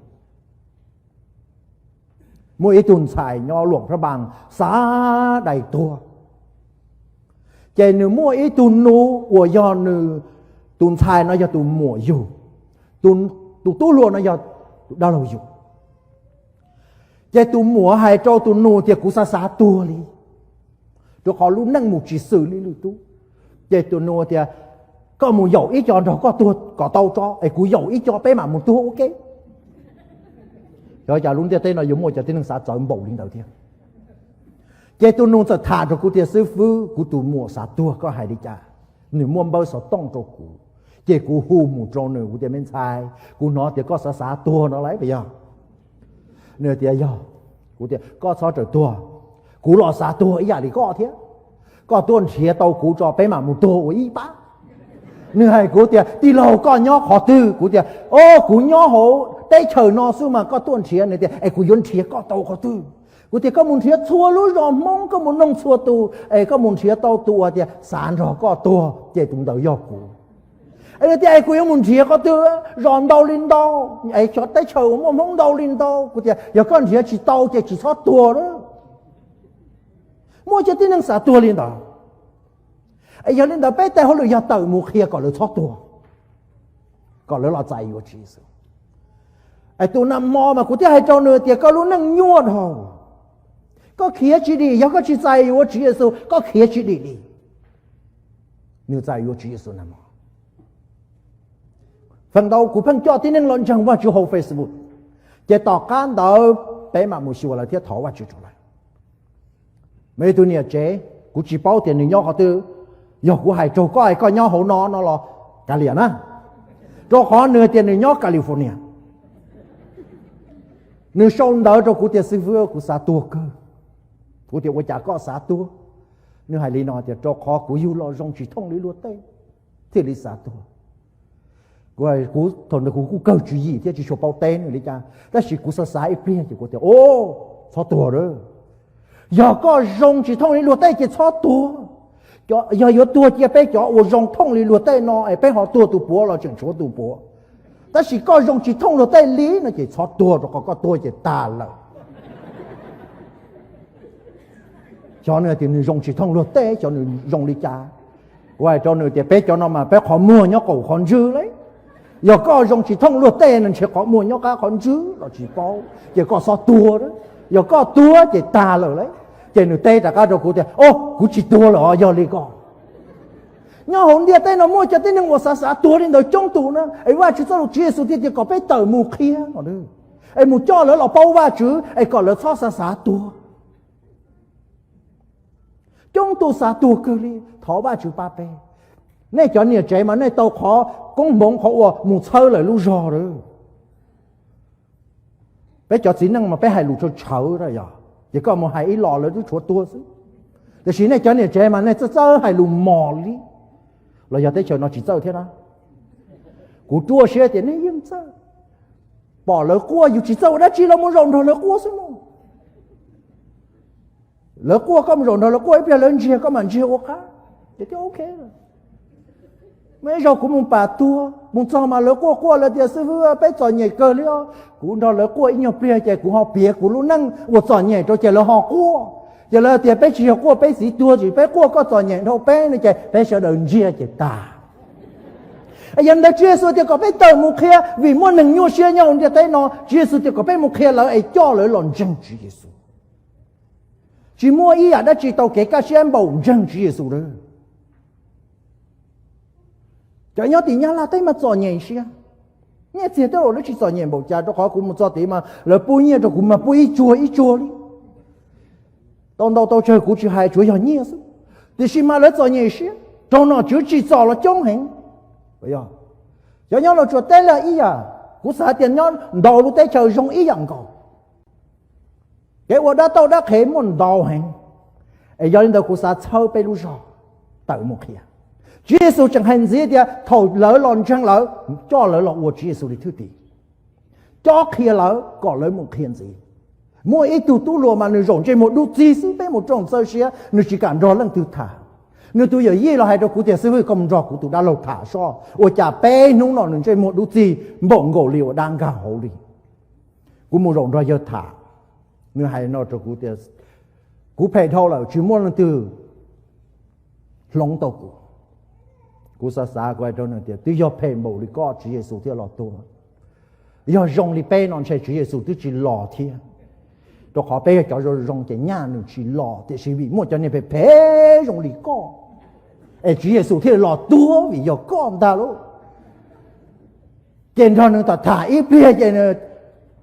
Muaj ib tug ntxhais nyob Luam Phab Npaas xav dai tuag, ces nws muaj ib tug nus uas yog nws, tus ntxhais no yog tus muam yug, tus tub hluas no yog tus dab laug yug. Ces tus muam hais rau tus nus tias kuv xav xav tuag li, rau qhov lub neej mus tsis xws li lwm tus. Ces tus nus tias koj mus yaum ib co nrog koj tuag kom tau tso, es kuv yaum ib co peb mam mus tuag ua ke. Xyov cas lub ntiaj teb no yuav muaj cov tib neeg xav txawv npaum li ntawd thiab. Ces tus nus txawm tham rau kuv tias xib fwb, kuv tus muam xav tuag, koj hais li cas? Nws muab npawb xov tooj rau kuv, ces kuv hu mus rau nws, kuv tias me ntxhais, kuv hnov tias koj xav xav tuag no lauj, puas yog? Nws tias yog. Kuv tias koj txhob rawm tuag, kuv los xav tuag ib yam li koj thiab. Koj tuaj nrhiav tau kuv tso peb mam mus tuag ua ib pab. Nws hais kuv tias tij laug koj nyob qhov twg? Kuv tias o, kuv nyob hauv teb chaws no xwb mas koj tuaj nrhiav. Nws tias es kuv yuav nrhiav koj tau qhov twg? Kuv tias koj mus nrhiav txhua lub zos Hmoob, koj mus noog txhua tus, es koj mus nrhiav tau tus uas tias xav nrog koj tuag ces tus ntawd yog kuv. Es nws tias es kuv yuav mus nrhiav qhov twg? Zos ntau li ntau, es xyov teb chaws uas muaj Hmoob ntau li ntau. Kuv tias yog koj nrhiav tsis tau ces tsis txhob tuag lawm. Muaj cov tib neeg xav tuag li ntawd. Es yog li ntawd peb tej hauj lwm yog tawm mus qhia kom lawv txhob tuag, kom lawv los txais yuav Tswv Yexus. Es tus nag hmo mas kuv thiaj hais rau nws tias koj lub neej nyuaj dhau, koj khiav tsis dim, yog koj tsis txais yuav Tswv Yexus koj khiav tsis dim li. Nws txais yuav Tswv Yexus nag hmo. Feem ntau kuv pheej coj tib neeg los ntseeg Vajtswv hauv Facebook, ces tom qab ntawd peb mam mus xyuas lawv thiab thov Vajtswv rau lawv. Muaj ib tug niam tsev, kuv tsis paub tias nws nyob qhov twg, yog kuv hais raug koj es koj nyob hauv no no los kav liam na, rau qhov nws tias nws nyob California. Nws sau ntawv rau kuv tias xib fwb, kuv xav tuag kawg. Kuv tias ua cas koj xav tuag? Nws hais li no tias rau qhov kuv yug los zoo tsis thooj li luag tej thiaj li xav tuag. Kuv, thaum ntawd kuv kuj kawg tswv yim thiab tsis tshua paub teb nws li cas, tab sis kuv xav xav ib pliag ces kuv tias o, txhob tuag lawm. Yog koj zoo tsis thooj li luag tej ces txhob tuag. Yog yuav tuag cia peb cov uas zoo thooj li luag tej no es peb ho tuag tus puav los tseem tshuav tus puav. Tab sis koj zoo tsis thooj luag tej li no ces txhob tuag, rau qhov koj tuag ces tag lawm. Xyov nws tias nws zoo tsis thooj luag tej, xyov nws zoo li cas. Kuv hais rau nws tias peb cov no mas peb qhov muag nyob qaum qhov ntswg lauj. Yog koj zoo tsis thooj luag tej no ntshe qhov muag nyob qab qhov ntswg los tsis paub, ces koj txhob tuag. Yog koj tuag ces tag lawm lauj. Ces nws teb rov qab rau kuv tias o, kuv tsis tuag lawm os, yog li ko. Nyob hauv ntiaj teb no muaj cov tib neeg uas xav xav tuag li ntawd coob tus na, es Vajtswv txoj lus, Tswv Yexus thiaj tias kom peb tawm mus qhia no, es mus coj lawv los paub Vajtswv es kom lawv txhob xav xav tuag. Coob tus xav tuag kawg li, thov Vajtswv pab peb. Nej cov niam tsev mas nej tau qhov koob hmoov qhov uas mus txhawb lawv lub zog lawm. Peb cov txiv neej mas peb hais lus tshawv tshawv, ces koj mus hais ib los lawv twb tshuav tuag xwb. Tiam sis nej cov niam tsev mas nej txawj txawj hais lus mos li, los yog teb chaws no tsis txawj thiab na. Kuv ruaj siab tias nej yeej txawj. Pom lawv quaj yus tsis txawj ua dab tsi los mus zaum nrog lawv quaj xwb mog. Lawv quaj koj mus zaum nrog lawv quaj ib pliag lawv ntsiag koj mam ntsiag ua qab, ces twb ok lawm. Muaj ib zaug kuv mus pam tuag, mus txog mas lawv quaj quaj, lawv tias xib fwb, peb txom nyem kawg li os. Kuv nrog lawv quaj ib nyuag pliag ces kuv ho piav kuv lub neej uas txom nyem rau ces lawv ho quaj. Ces lawv tias peb tsis yog quaj peb txiv tuag, tsis, peb quaj koj txom nyem dhau peb no ces peb sawv daws ntsiag ces tag. Yog li ntawd Tswv Yexus tias kom peb tawm mus qhia, vim muaj neeg nyuaj siab nyob hauv ntiaj teb no, Tswv Yexus tias kom peb mus qhia lawv es coj lawv los ntseeg Tswv Yexus. Tsis muaj ib yam dab tsi tau kev kaj siab npaum ntseeg Tswv Yexus lawm. Cov nyob tim Nyab Laj teb mas txom nyem siab. Nyiaj txiag tej laus lawv tsis txom nyem npaum cas, rau qhov kuv mus txog tid mas lawv pub nyiaj rau kuv mas pub ib tsuag ib tsuag li. Tau ntau tau tsawg kuv tsis hais, tsuav yog nyiaj xwb, tiam sis mas lawv txom nyem siab, raug nom tswv tsim txom los coob heev. Cov nyob Los Tsuas teb lawm ib yam, kuv xav tias nyob ntau lub teb chaws zoo ib yam nkaus. Kev ua dab tauj dab qhev muaj ntau heev, es yog li ntawd kuv xav txhawb peb lub zog tawm mus qhia. Tswv Yexus tseem hais ntxiv tias thaum lawv los ntseeg lawv, coj lawv los ua Tswv Yexus li thwj tim, coj qhia lawv kom lawv mus qhia ntxiv. Muaj ib tug tub hluas mas nws zaum ntsej muag dub txig xwb, peb mus rooj txhawb siab nws tsis kam nrog leej twg tham. Nws tus yawm yij los hais rau kuv tias, Xib fwb, koj mus nrog kuv tus dab laug tham soj, ua cas peb hnub no nws ntsej muag dub txig npaum nkaus li ua dab nkag hauv li. Kuv mus zaum nrog yawg tham, nws hais no rau kuv tias, Kuv phem dhau lawm, tsis muaj leej twg hloov tau kuv. Kuv xav xav kuv hais rau nws tias, Twb yog phem npaum li koj Tswv Yexus thiaj los tuag. Yog zoo li peb no ntshe Tswv Yexus twb tsis los thiab, rau qhov peb yog cov zoo zoo ces nyaj nws tsis los, tiam sis vim muaj cov neeg phem phem zoo li koj es Tswv Yexus thiaj los tuag vim yog koj ntag lauj. Ces nrog nws tham tham ib pliag ces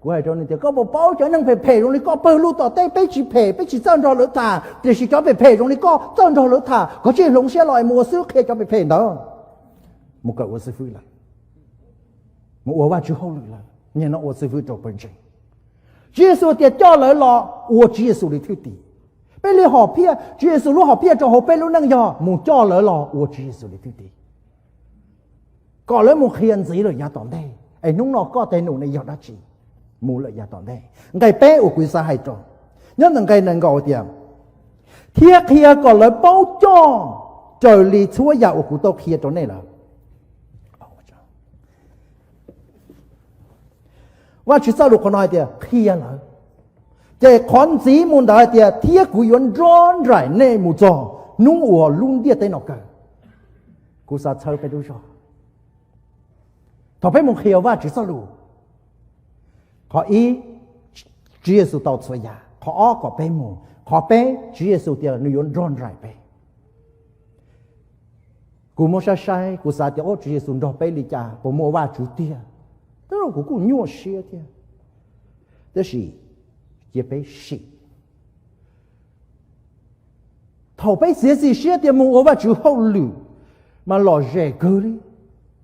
kuv hais rau nws tias, Koj puas paub cov neeg phem phem zoo li koj pawg lug tom teb peb tsis phem, peb tsis txawj nrog lawv tham, tiam sis cov phem phem zoo li koj txawj nrog lawv tham, koj cia li hloov siab los es mus ua xib fwb qhia cov phem phem ntawd. Mus kawm ua xib fwb lawm, mus ua Vajtswv hauj lwm lawm, niaj hnub ua xib fwb rau pawg ntseeg. Tswv Yexus tias coj lawv los ua Tswv Yexus li thwj tim. Peb li hom phiaj, Tswv Yexus lub hom phiaj rau hauv peb lub neej yog mus coj lawv los ua Tswv Yexus li thwj tim, kom lawv mus qhia ntxiv lawm yav tom ntej, es hnub no koj tej num ne yog dab tsi mus lawm yav tom ntej. Nqe peb uas kuv xav hais rau, nyob ntawm nqe nees nkaum tias, thiab qhia kom lawv paub coj raws li txhua yam uas kuv tau qhia rau nej lawm. Vajtswv txoj lus qhov no hais tias qhia lawv, ces qhov ntxiv mus ntawd hais tias, thiab kuv yuav nrog nraim nej mus txog hnub uas lub ntiaj teb no kawg. Kuv xav txhawb peb lub zog. Thaum peb mus qhia Vajtswv txoj lus, qhov ib, Tswv Yexus tau txhua yam. Qhov ob, kom peb mus. Qhov peb, Tswv Yexus tias nws yuav nrog nraim peb. Kuv muab saib saib, kuv xav tias, o, Tswv Yexus nrog peb li cas, puas muaj Vajtswv tiag? Tab sis kuv kuj nyuaj siab thiab. Tab sis cia peb sim. Thaum peb txiav txim siab tias mus ua Vajtswv hauj lwm, mas lom zem kawg li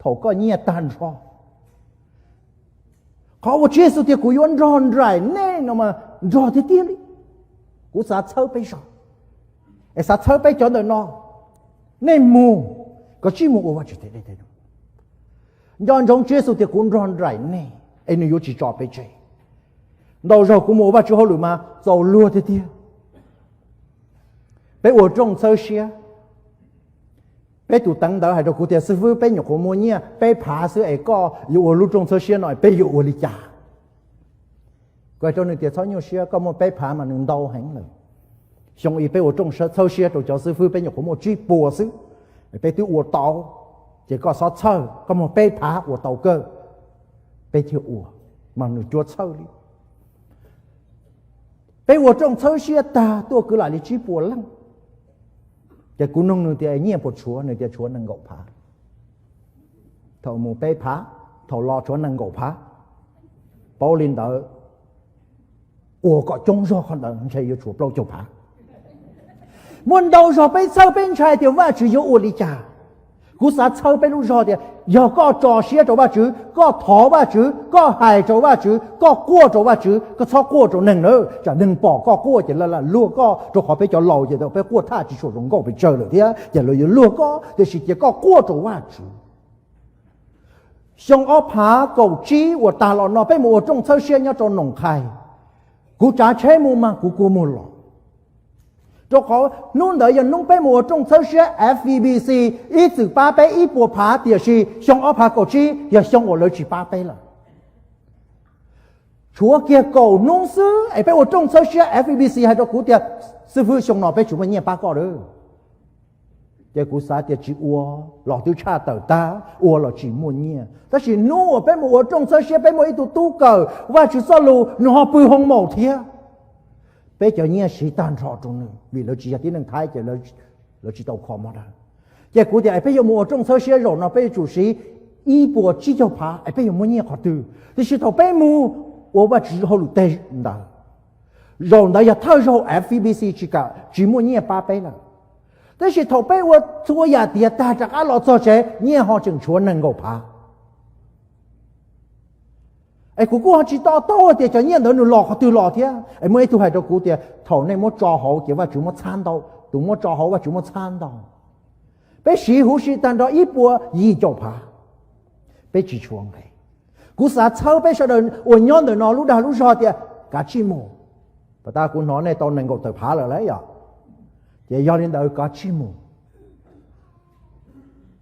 thaum koj nyiaj tag nrho. Qhov uas Tswv Yexus tias kuv yuav nrog nraim nej no mas nrog tiag tiag li. Kuv xav txhawb peb zog, es xav txhawb peb cov ntawm no, nej mus, koj cia li mus ua Vajtswv tej dej tej dub. Nco ntsoov Tswv Yexus tias kuv nrog nraim nej, es nws yuav tsis tso peb tseg. Ntau zaug kuv mus ua Vajtswv hauj lwm mas txaus luag tiag tiag. Peb ua rooj txhawb siab, peb tus teev ntawv hais rau kuv tias, xib fwb, peb nyuam qhuav muaj nyiaj peb phav xwb es koj yuav ua lub rooj txhawb siab no es peb yuav ua li cas? Kuv hais rau nws tias, txhob nyuaj siab, koj muaj peb phav mas nws ntau heev lawm. Xyoo ib peb ua rooj txhawb siab rau cov xib fwb peb nyuam qhuav muaj tsib puas xwb, peb twb ua tau. Ces koj txhob txhawj, koj muaj peb phav ua tau kawg, peb thiaj ua, mas nws cuab txhawj li. Peb ua rooj txhawb siab tag tuaj kwv lam li tsib puas leej. Ces kuv nug nws tias, nyiaj puas tshuav? Nws tias tshuav nees nkaum phav. Thaum mus peb phav, thaum los tshuav nees nkaum phav. Paub li ntawd, ua kom coob zog qhov ntawd ntshe yuav tshuav plaub caug phav. Muaj ntau zog peb txhawj peb ntshai tias Vajtswv yuav ua li cas. Kuv xav txhawb peb lub zog tias yog koj tso siab rau Vajtswv, koj thov Vajtswv, koj hais rau Vajtswv, koj quaj rau Vajtswv, koj txhob quaj rau neeg na, tsam neeg pom koj quaj ces lawv lam luag koj, rau qhov peb cov laus ces thaum peb quaj thaj tsis tshua zoo nkauj pes tsawg lawm thiab ces lawv yuav luag koj, tiam sis cia koj quaj rau Vajtswv. Xyoo ob phav kaum tsib uas tas los no peb mus ua rooj txhawb siab nyob rau Noom Qhais. Kuv tsav tsheb mus mas kuv kuj mus los, rau qhov hnub ntawd yog hnub peb mus ua rooj txhawb siab F E B C, ib txwm pab peb ib puas phav, tiam sis xyoo ob phav kaum tsib yog xyoo uas lawv tsis pab peb lawm. Tshuav kiag kaum hnub xwb es peb ua rooj txhawb siab, F E B C hais rau kuv tias, xib fwb, xyoo no peb tsis muaj nyiaj pab koj lawm. Ces kuv xav tias tsis ua los twb tshaj tawm tag, ua los tsis muaj nyiaj. Tab sis hnub uas peb mus ua rooj txhawb siab, peb muaj ib tug tub kawm Vajtswv txoj lus, nws ho pw hoo maum thiab. Peb cov nyiaj siv tag nrho rau nws, vim lawv tsis yog tib neeg Thaib ces lawv tsis tau kho mob dawb. Ces kuv tias, peb yuav mus ua rooj txhawb siab zaum no peb yuav tsum siv ib puas tsib caug phav es peb yuav muaj nyiaj qhov twg? Tiam sis thaum peb mus ua Vajtswv hauj lwm tej ntawd, Zaum ntawd yog thawj zaug F B C tsis kam, tsis muaj nyiaj pab peb lawm. Tab sis thaum peb ua txhua yam tiav tag rov qab los txog tsev, nyiaj ho tseem tshuav nees nkaum phav. Es kuv kuj ho tsis to taub tias cov nyiaj ntawd nws los qhov twg los thiab. Es muaj ib tug hais rau kuv tias thaum nej muab tso hauv ces Vajtswv muab txhab ntau, tus muab tso hauv Vajtswv muab txhab ntau. Peb siv huv si tag nrho ib puas yim caum phav, peb tsis tshuav nqe. Kuv xav txhawb peb sawv daws uas nyob ntawm no lub dag lub zog tias kav tsij mus. Pas tas kuv hnov nej tau nees nkaum tawm phav lawm lauj yom. Ces yog li ntawd kav tsij mus.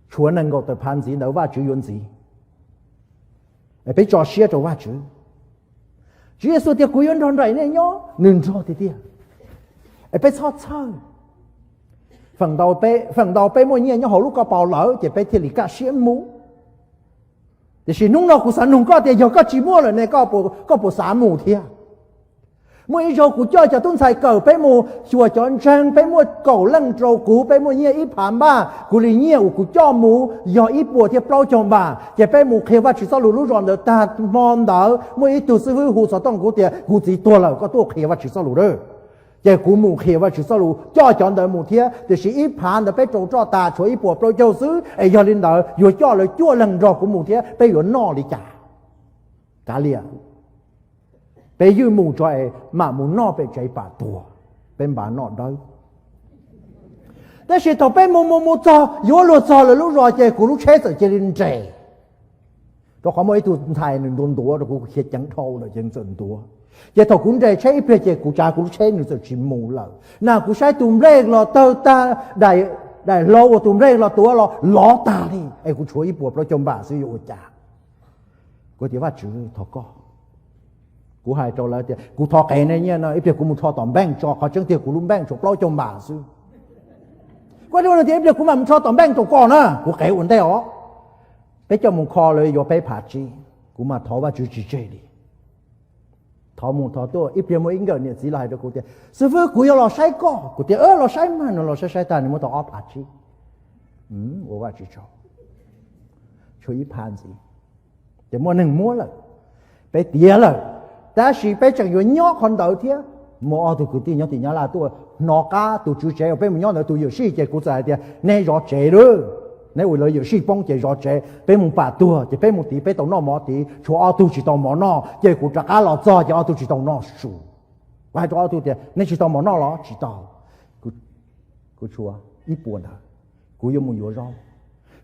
Tshuav nees nkaum tawm phav ntxiv ntawd Vajtswv yuav ntxiv. Es peb tso siab rau Vajtswv. Tswv Yexus tias kuv yuav nrog nraim nej nyob, nws nrog tiag tiag. Es peb txhob txhawj. Feem ntau peb muaj nyiaj nyob hauv lub ko paus lawm ces peb thiaj li kaj siab mus. Tiam sis hnub no kuv xav nug koj tias yog koj tsis muaj lawm ne, koj puas xav mus thiab? Muaj ib zaug kuv coj cov tub ntxhais kawm peb mus xyuas cov ntseeg, peb muaj kaum leej rau kuv, peb muaj nyiaj ib phav npaj, kuv li nyiaj uas kuv coj mus yog ib puas thiab plaub caug npam, ces peb mus qhia Vajtswv txoj lus lub zos ntawd tag hmo ntawd muaj ib tug xib fwb hu xov tooj kuv tias kuv txiv tuag lawm, koj tuaj qhia Vajtswv txoj lus a. Ces kuv mus qhia Vajtswv txoj lus coj cov ntawd mus thiab, tiam sis ib phav ntawd peb rau roj tas tshuav ib puas plaub caug xwb, es yog li ntawd yuav coj lawv cuaj leeg nrog kuv mus thiab peb yuav noj li cas? Kav liam, peb ywj mus tso es mam mus noj pem tsev pam tuag, peb npaj noj dawb. Tab sis thaum peb mus mus mus txog yuav luag txog lawv lub zos ces kuv lub tsheb txawm cia li nres, rau qhov muaj ib tug ntxhais nws ntuav ntuav rau kuv, kuv khiav ceev dhau lawm ces nws txawm ntuav. Ces thaum kuv nres tsheb ib pliag ces kuv tsav kuv lub tsheb nws txawm tsis mus lawm na, kuv saib tus nplej los tawg tag, daim hlau uas tus nplej los tuav los lov tag li, es kuv tshuav ib puas plaub caug npam xwb yuav ua cas? Kuv tias Vajtswv thov koj. Kuv hais rau lawv tias kuv thov qev nej nyiaj no ib pliag kuv mus rho tom npeej tso, qhov tseeb tiag kuv lub npeej tshuav plaub caug npam xwb. Kuv tias ib pliag kuv mam mus rho tom npeej rau koj na, kuv qev ua ntej os. Peb coj mus kho lawv yuav peb phav tsib, kuv mam thov Vajtswv tsis tseg li. Thov mus thov tuaj ib pliag muaj ib nkawm niam txiv los hais rau kuv tias xib fwb kuv yuav los saib koj. Kuv tias los saib mas. Nws los saib saib tag nws muab tau ob phav tsib. Ua Vajtswv tsaug, tshuav ib phav ntxiv. Ces muaj neeg muab lawm, peb tiav lawm, tab sis peb tseem yuav nyob qhov ntawd thiab. Muaj ob tug kwv tij nyob tim Nyab Laj tuaj hnov qab tus tswv tsev uas peb mus nyob ntawd tus yuam sij, ces kuv txawm hais tias neb zov tsev lawm, neb ua lawv yuam sij poob ces zov tsev, peb mus pam tuag ces peb mus tid peb tau noj mov tid, tshuav ob tug tsis tau mov noj, ces kuv rov qab los txog ces ob tug tsis tau noj su. Kuv hais rau ob tug tias neb tsis tau mov noj los? Tsis tau. Kuv tshuav ib puas ntawd, kuv yuav mus yuav zaub.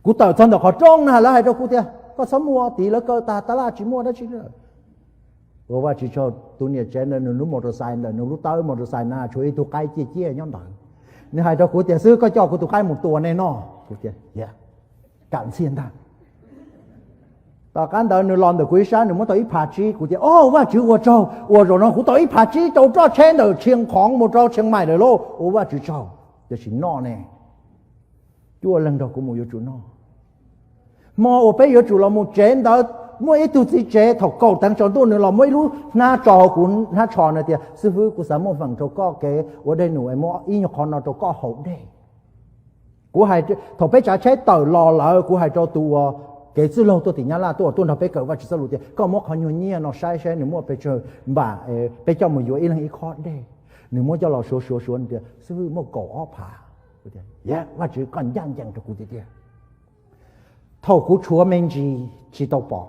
Kuv tawm txog ntawm qhov rooj na lawv hais rau kuv tias koj txhob mus tid, lawv kaw tas tab laj tsis muaj dab tsi lawm. Ua Vajtswv tsaug, tus niam tsev ntawd nws lub motorcycle ntawm nws lub tawb motorcycle na tshuav ib tug qaib ciaj ciaj nyob ntawd. Nws hais rau kuv tias xib fwb koj coj kuv tus qaib mus tua nej noj. Kuv tias kam ntxhiaj ntag. Tom qab ntawd nws los ntawm kuv ib sab nws muab tau ib phav tsib, kuv tias o Vajtswv ua tsaug uas zaum no kuv tau ib phav tsib rau roj tsheb ntawm Tshiaj Qhoov mus rau Tsheej Maim lawm lauj, ua Vajtswv tsaug. Tiam sis noj ne, cuaj leeg nrog kuv mus yuav tsum noj. Hmo uas peb yuav tsum los mus tsev ntawd, muaj ib tug txiv tsev thaum kaum teev tsaus ntuj nws los muab ib lub hnab tso hauv kuv hnab tsho, nws tias xib fwb kuv xav muaj feem rau koj kev ua dej num es muab ib nyuag qhov no rau koj haus dej. Kuv hais, thaum peb tsav tsheb tawm los lawm kuv hais rau tus uas kev txwj laug tuaj tim Nyab Laj tuaj uas tuaj nrog peb kawm Vajtswv txoj lus tias koj muab qhov nyuag nyiaj no saib saib nws muaj pes tsawg npam, peb coj mus yuav ib leeg ib khob dej. Nws muab coj los suav suav suav nws tias xib fwb muaj kaum ob phav. Vajtswv koj ncaj ncees rau kuv tiag tiag. Thaum kuv tshuav me ntsis tsis tau pom,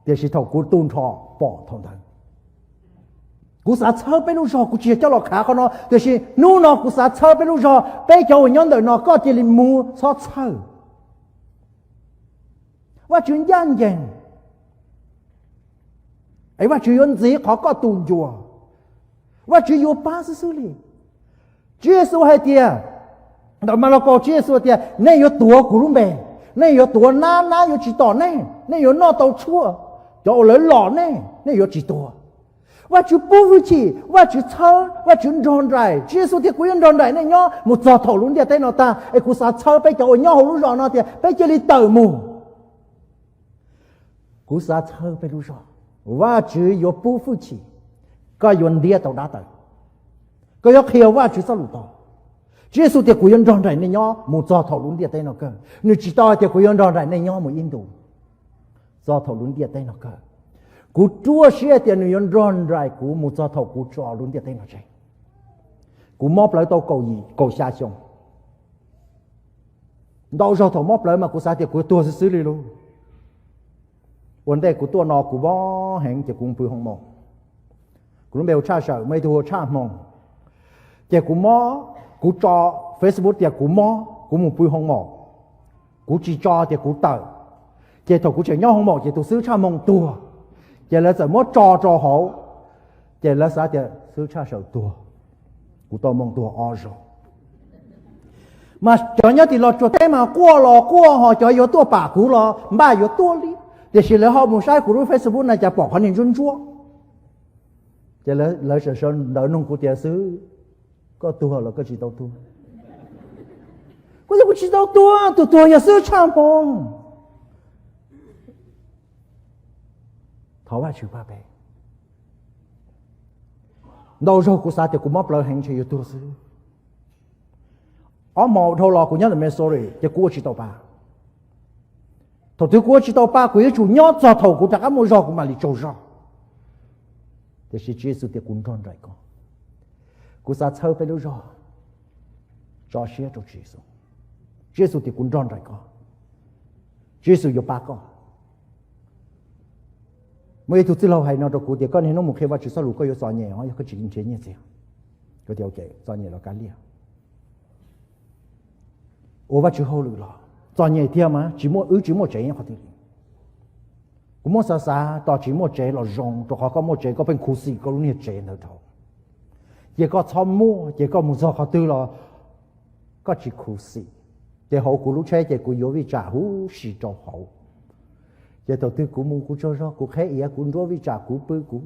tiam sis thaum kuv tu nrho pom thaum ntawd. Kuv xav txhawb peb lub zog, kuv tsis yog coj los khav qhov no, tiam sis hnub no kuv xav txhawb peb lub zog, peb cov uas nyob ntawm no koj cia li mus txhob txhawj. Vajtswv ncaj ncees, es Vajtswv yuav ntxiv qhov koj tu ncua, Vajtswv yuav pab xwb xwb li. Tswv Yexus hais tias, ntawm Malakaus Tswv Yexus tias nej yuav tuav kuv lub npe, nej yuav tuav nab, nab yuav tsis tom nej, nej yuav noj tau tshuaj, cov uas lawv lom nej, nej yuav tsis tuag. Vajtswv pub hwj chim, Vajtswv txhawb, Vajtswv nrog nraim. Tswv Yexus tias kuv yuav nrog nraim nej nyob mus txog thaum lub ntiaj teb no tag, es kuv xav txhawb peb cov uas nyob hauv lub zos no tias peb cia li tawm mus. Kuv xav txhawb peb lub zog, Vajtswv yuav pub hwj chim, koj yuav ntiab tau dab tawm, koj yuav qhia Vajtswv txoj lus tau. Tswv Yexus tias kuv yuav nrog nraim nej nyob mus txog thaum lub ntiaj teb no kawg. Nws tsis tau hais tias kuv yuav nrog nraim nej nyob mus ib ntus, txog thaum lub ntiaj teb no kawg. Kuv ruaj siab tias nws yuav nrog nraim kuv mus txog thaum kuv tso lub ntiaj teb no tseg. Kuv mob plawv tau kaum yim kaum xya xyoo. Ntau zaug thaum mob plawv mas kuv xav tias kuv tuag xwb xwb li lauj. Ua ntej kuv tuaj no kuv mob heev ces kuv mus pw hoo maum. Kuv lub npe hu Tshaj Sawm, muaj ib tug hu Tshaj Hmoo. Ces kuv mob, kuv tso Facebook tias kuv mob, kuv mus pw hoo maum. Kuv tsis tso tias kuv tawm. Ces thaum kuv tseem nyob hoo maum ces tus xib hwb Tshaj Hmoo tuag. Ces lawv txawm muab tso rau hauv. Ces lawv xav tias xib hwb Tshaj Sawm tuag. Kuv tau moo tuag ob zaug. Mas cov nyob tim Los Tsuas teb mas quaj los quaj, ho cov yuav tuaj pam kuv los npaj yuav tuaj li. Tiam sis lawv ho mus saib kuv lub Facebook na cas pom qhov niag ntsuab ntsuab. Ces lawv sawv ntawd nug kuv tias, xib hwb, koj tuag los koj tsis tau tuag? Kuv tias kuv tsis tau tuag, tus tuag yog xib hwb Tshaj Hmoo. Thov Vajtswv pab peb. Ntau zaug kuv xav tias kuv mob plawv heev ntshe yuav tuag xwb. Ob hmo dhau los kuv nyob ntawm Missouri ces kuv ua tsis tau pa. Thaum twg kuv ua tsis tau pa kuv yuav tsum nyob txog thaum kuv rov qab muaj zog kuv mam li tsaug zog. Tiam sis Tswv Yexus tias kuv nrog nraim koj. Kuv xav txhawb peb lub zog, tso siab rau Tswv Yexus. Tswv Yexus tias kuv nrog nraim koj. Tswv Yexus yuav pab koj. Muaj ib tug txwj laug hais no rau kuv tias koj niaj hnub mus qhia Vajtswv txoj lus koj yuav txom nyem os yog koj tsis nrhiav nyiaj txiag. Kuv tias ok, txom nyem los kav liam. Ua Vajtswv hauj lwm los txom nyem tiag mas tsis muaj, wb tsis muaj tsev nyob qhov twg li. Kuv muab xav xav tos tsis muaj tsev los zoo, rau qhov koj muaj tsev koj pheej khuv xim koj lub niag tsev ntawd dhau. Ces koj txhob muaj ces koj mus txog qhov twg los koj tsis khuv xim. Ces hauv kuv lub tsheb ces kuv yuav vij tsam huv si rau hauv. Ces thaum twg kuv mus kuv tsaug zog kuv qheb iav kuv nruab vij tsam kuv pw kuv.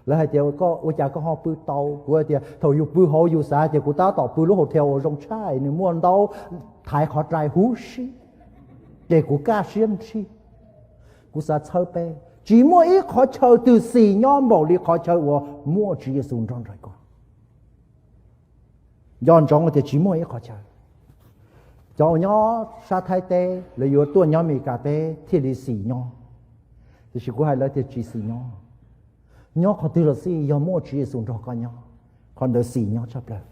Lawv hais tias koj ua cas koj ho pw tau? Kuv hais tias thaum yus pw hauv yus xav tias kuv tab tom pw lub hotel uas zoo tshaj nws muaj ntaub thaiv qhov rai huv si, ces kuv kaj siab nrhij. Kuv xav txhawb peb, tsis muaj ib qhov chaw twg xis nyob npaum li qhov chaw uas muaj Tswv Yexus nrog nraim koj. Nco ntsoov tias tsis muaj ib qhov chaw. Cov uas nyob sab Thaib teb lawv yuav tuaj nyob Amelikas teb thiaj li xis nyob. Tiam sis kuv hais lawv tias tsis xis nyob. Nyob qhov twg los xij yog muaj Tswv Yexus nrog koj nyob, qhov ntawd xis nyob tshaj plaws.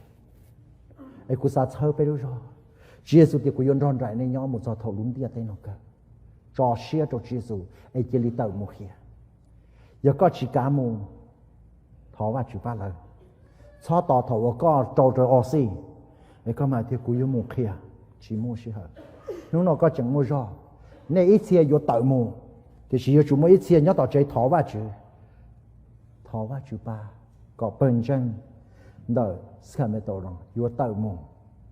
Es kuv xav txhawb peb lub zog. Tswv Yexus tias kuv yuav nrog nraim nej nyob mus txog thaum lub ntiaj teb no kawg. Tso siab rau Tswv Yexus es cia li tawm mus qhia. Yog koj tsis kav mus, thov Vajtswv pab lawv. Txhob tos thaum uas koj rau rau o xij es koj mam tias kuv yuav mus qhia. Tsis muaj sij hawm. Hnub no koj tseem muaj zog, nej ib txhia yuav tawm mus, tiam sis yuav tsum muaj ib txhia nyob tom tsev thov Vajtswv. Thov Vajtswv pab kom pawg ntseeg ntawm Sacramento no yuav tawm mus,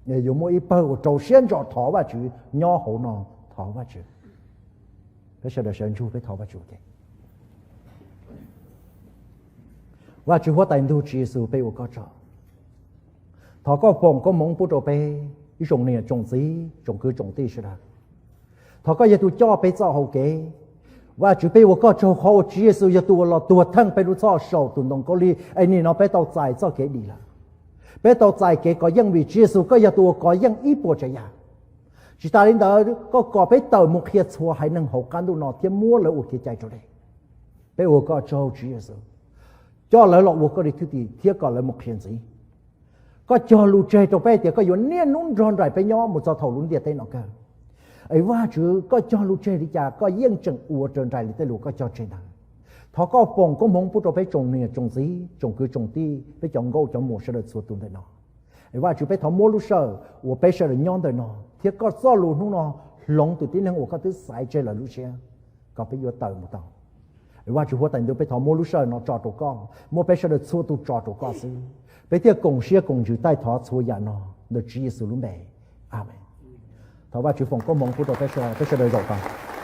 yuav muaj ib pawg uas rau siab ntso thov Vajtswv nyob hauv no. Thov Vajtswv. Peb sawv daws sawv ntsug peb thov Vajtswv ua ke. Vajtswv huab tais ntuj Tswv Yexus, peb ua koj tsaug. Thov koj foom koob hmoov pub rau peb ib tsoom niam tsoom txiv tsoom kwv tsoom tij sawv daws. Thov koj yog tus coj peb txoj hau kev. Vajtswv, peb ua koj tsaug qhov uas Tswv Yexus yog tus uas los tuag theej peb lub txhoj saum tus ntoo khaub lig es nim no peb tau txais txoj kev dim lawm. Peb tau txais kev kov yeej vim Tswv Yexus koj yog tus uas kov yeej ib puas tsav yam. Tsis tas li ntawd koj kom peb tawm mus qhia txhua haiv neeg hauv qab ntuj no thiab muab lawv ua kev cai raus dej. Peb ua koj tsaug Tswv Yexus, coj lawv los ua koj li thwj tim thiab kom lawv mus qhia ntxiv. Koj cog lus tseg rau peb tias koj yuav niaj hnub nrog nraim peb nyob mus txog thaum lub ntiaj teb no kawg. Es Vajtswv, koj cog lus tseg li cas koj yeej tseem ua raws nraim li tej lus koj cog tseg ntawd. Thov koj foom koob hmoov pub rau peb tsoom niam tsoom txiv tsoom kwv tsoom tij peb cov nkauj cov muam sawv daws txhua tus ntawm no. Es Vajtswv, peb thov muab lub sij hawm uas peb sawv daws nyob ntawm no thiab koj txoj lus hnub no hloov tus tib neeg uas koj twb xaiv tseg lawv lub siab kom peb yuav tawm mus tau. Es Vajtswv huab tais ntuj, peb thov muab lub sij hawm no tso rau koj, muab peb sawv daws txhua tus tso rau koj xwb. Peb thiaj koom siab koom ntsws taij thov txhua yam no ntawm Tswv Yexus lub npe. Amees. Thov Vajtswv foom koob hmoov pub rau peb sawv daws, peb sawv daws zaum tau.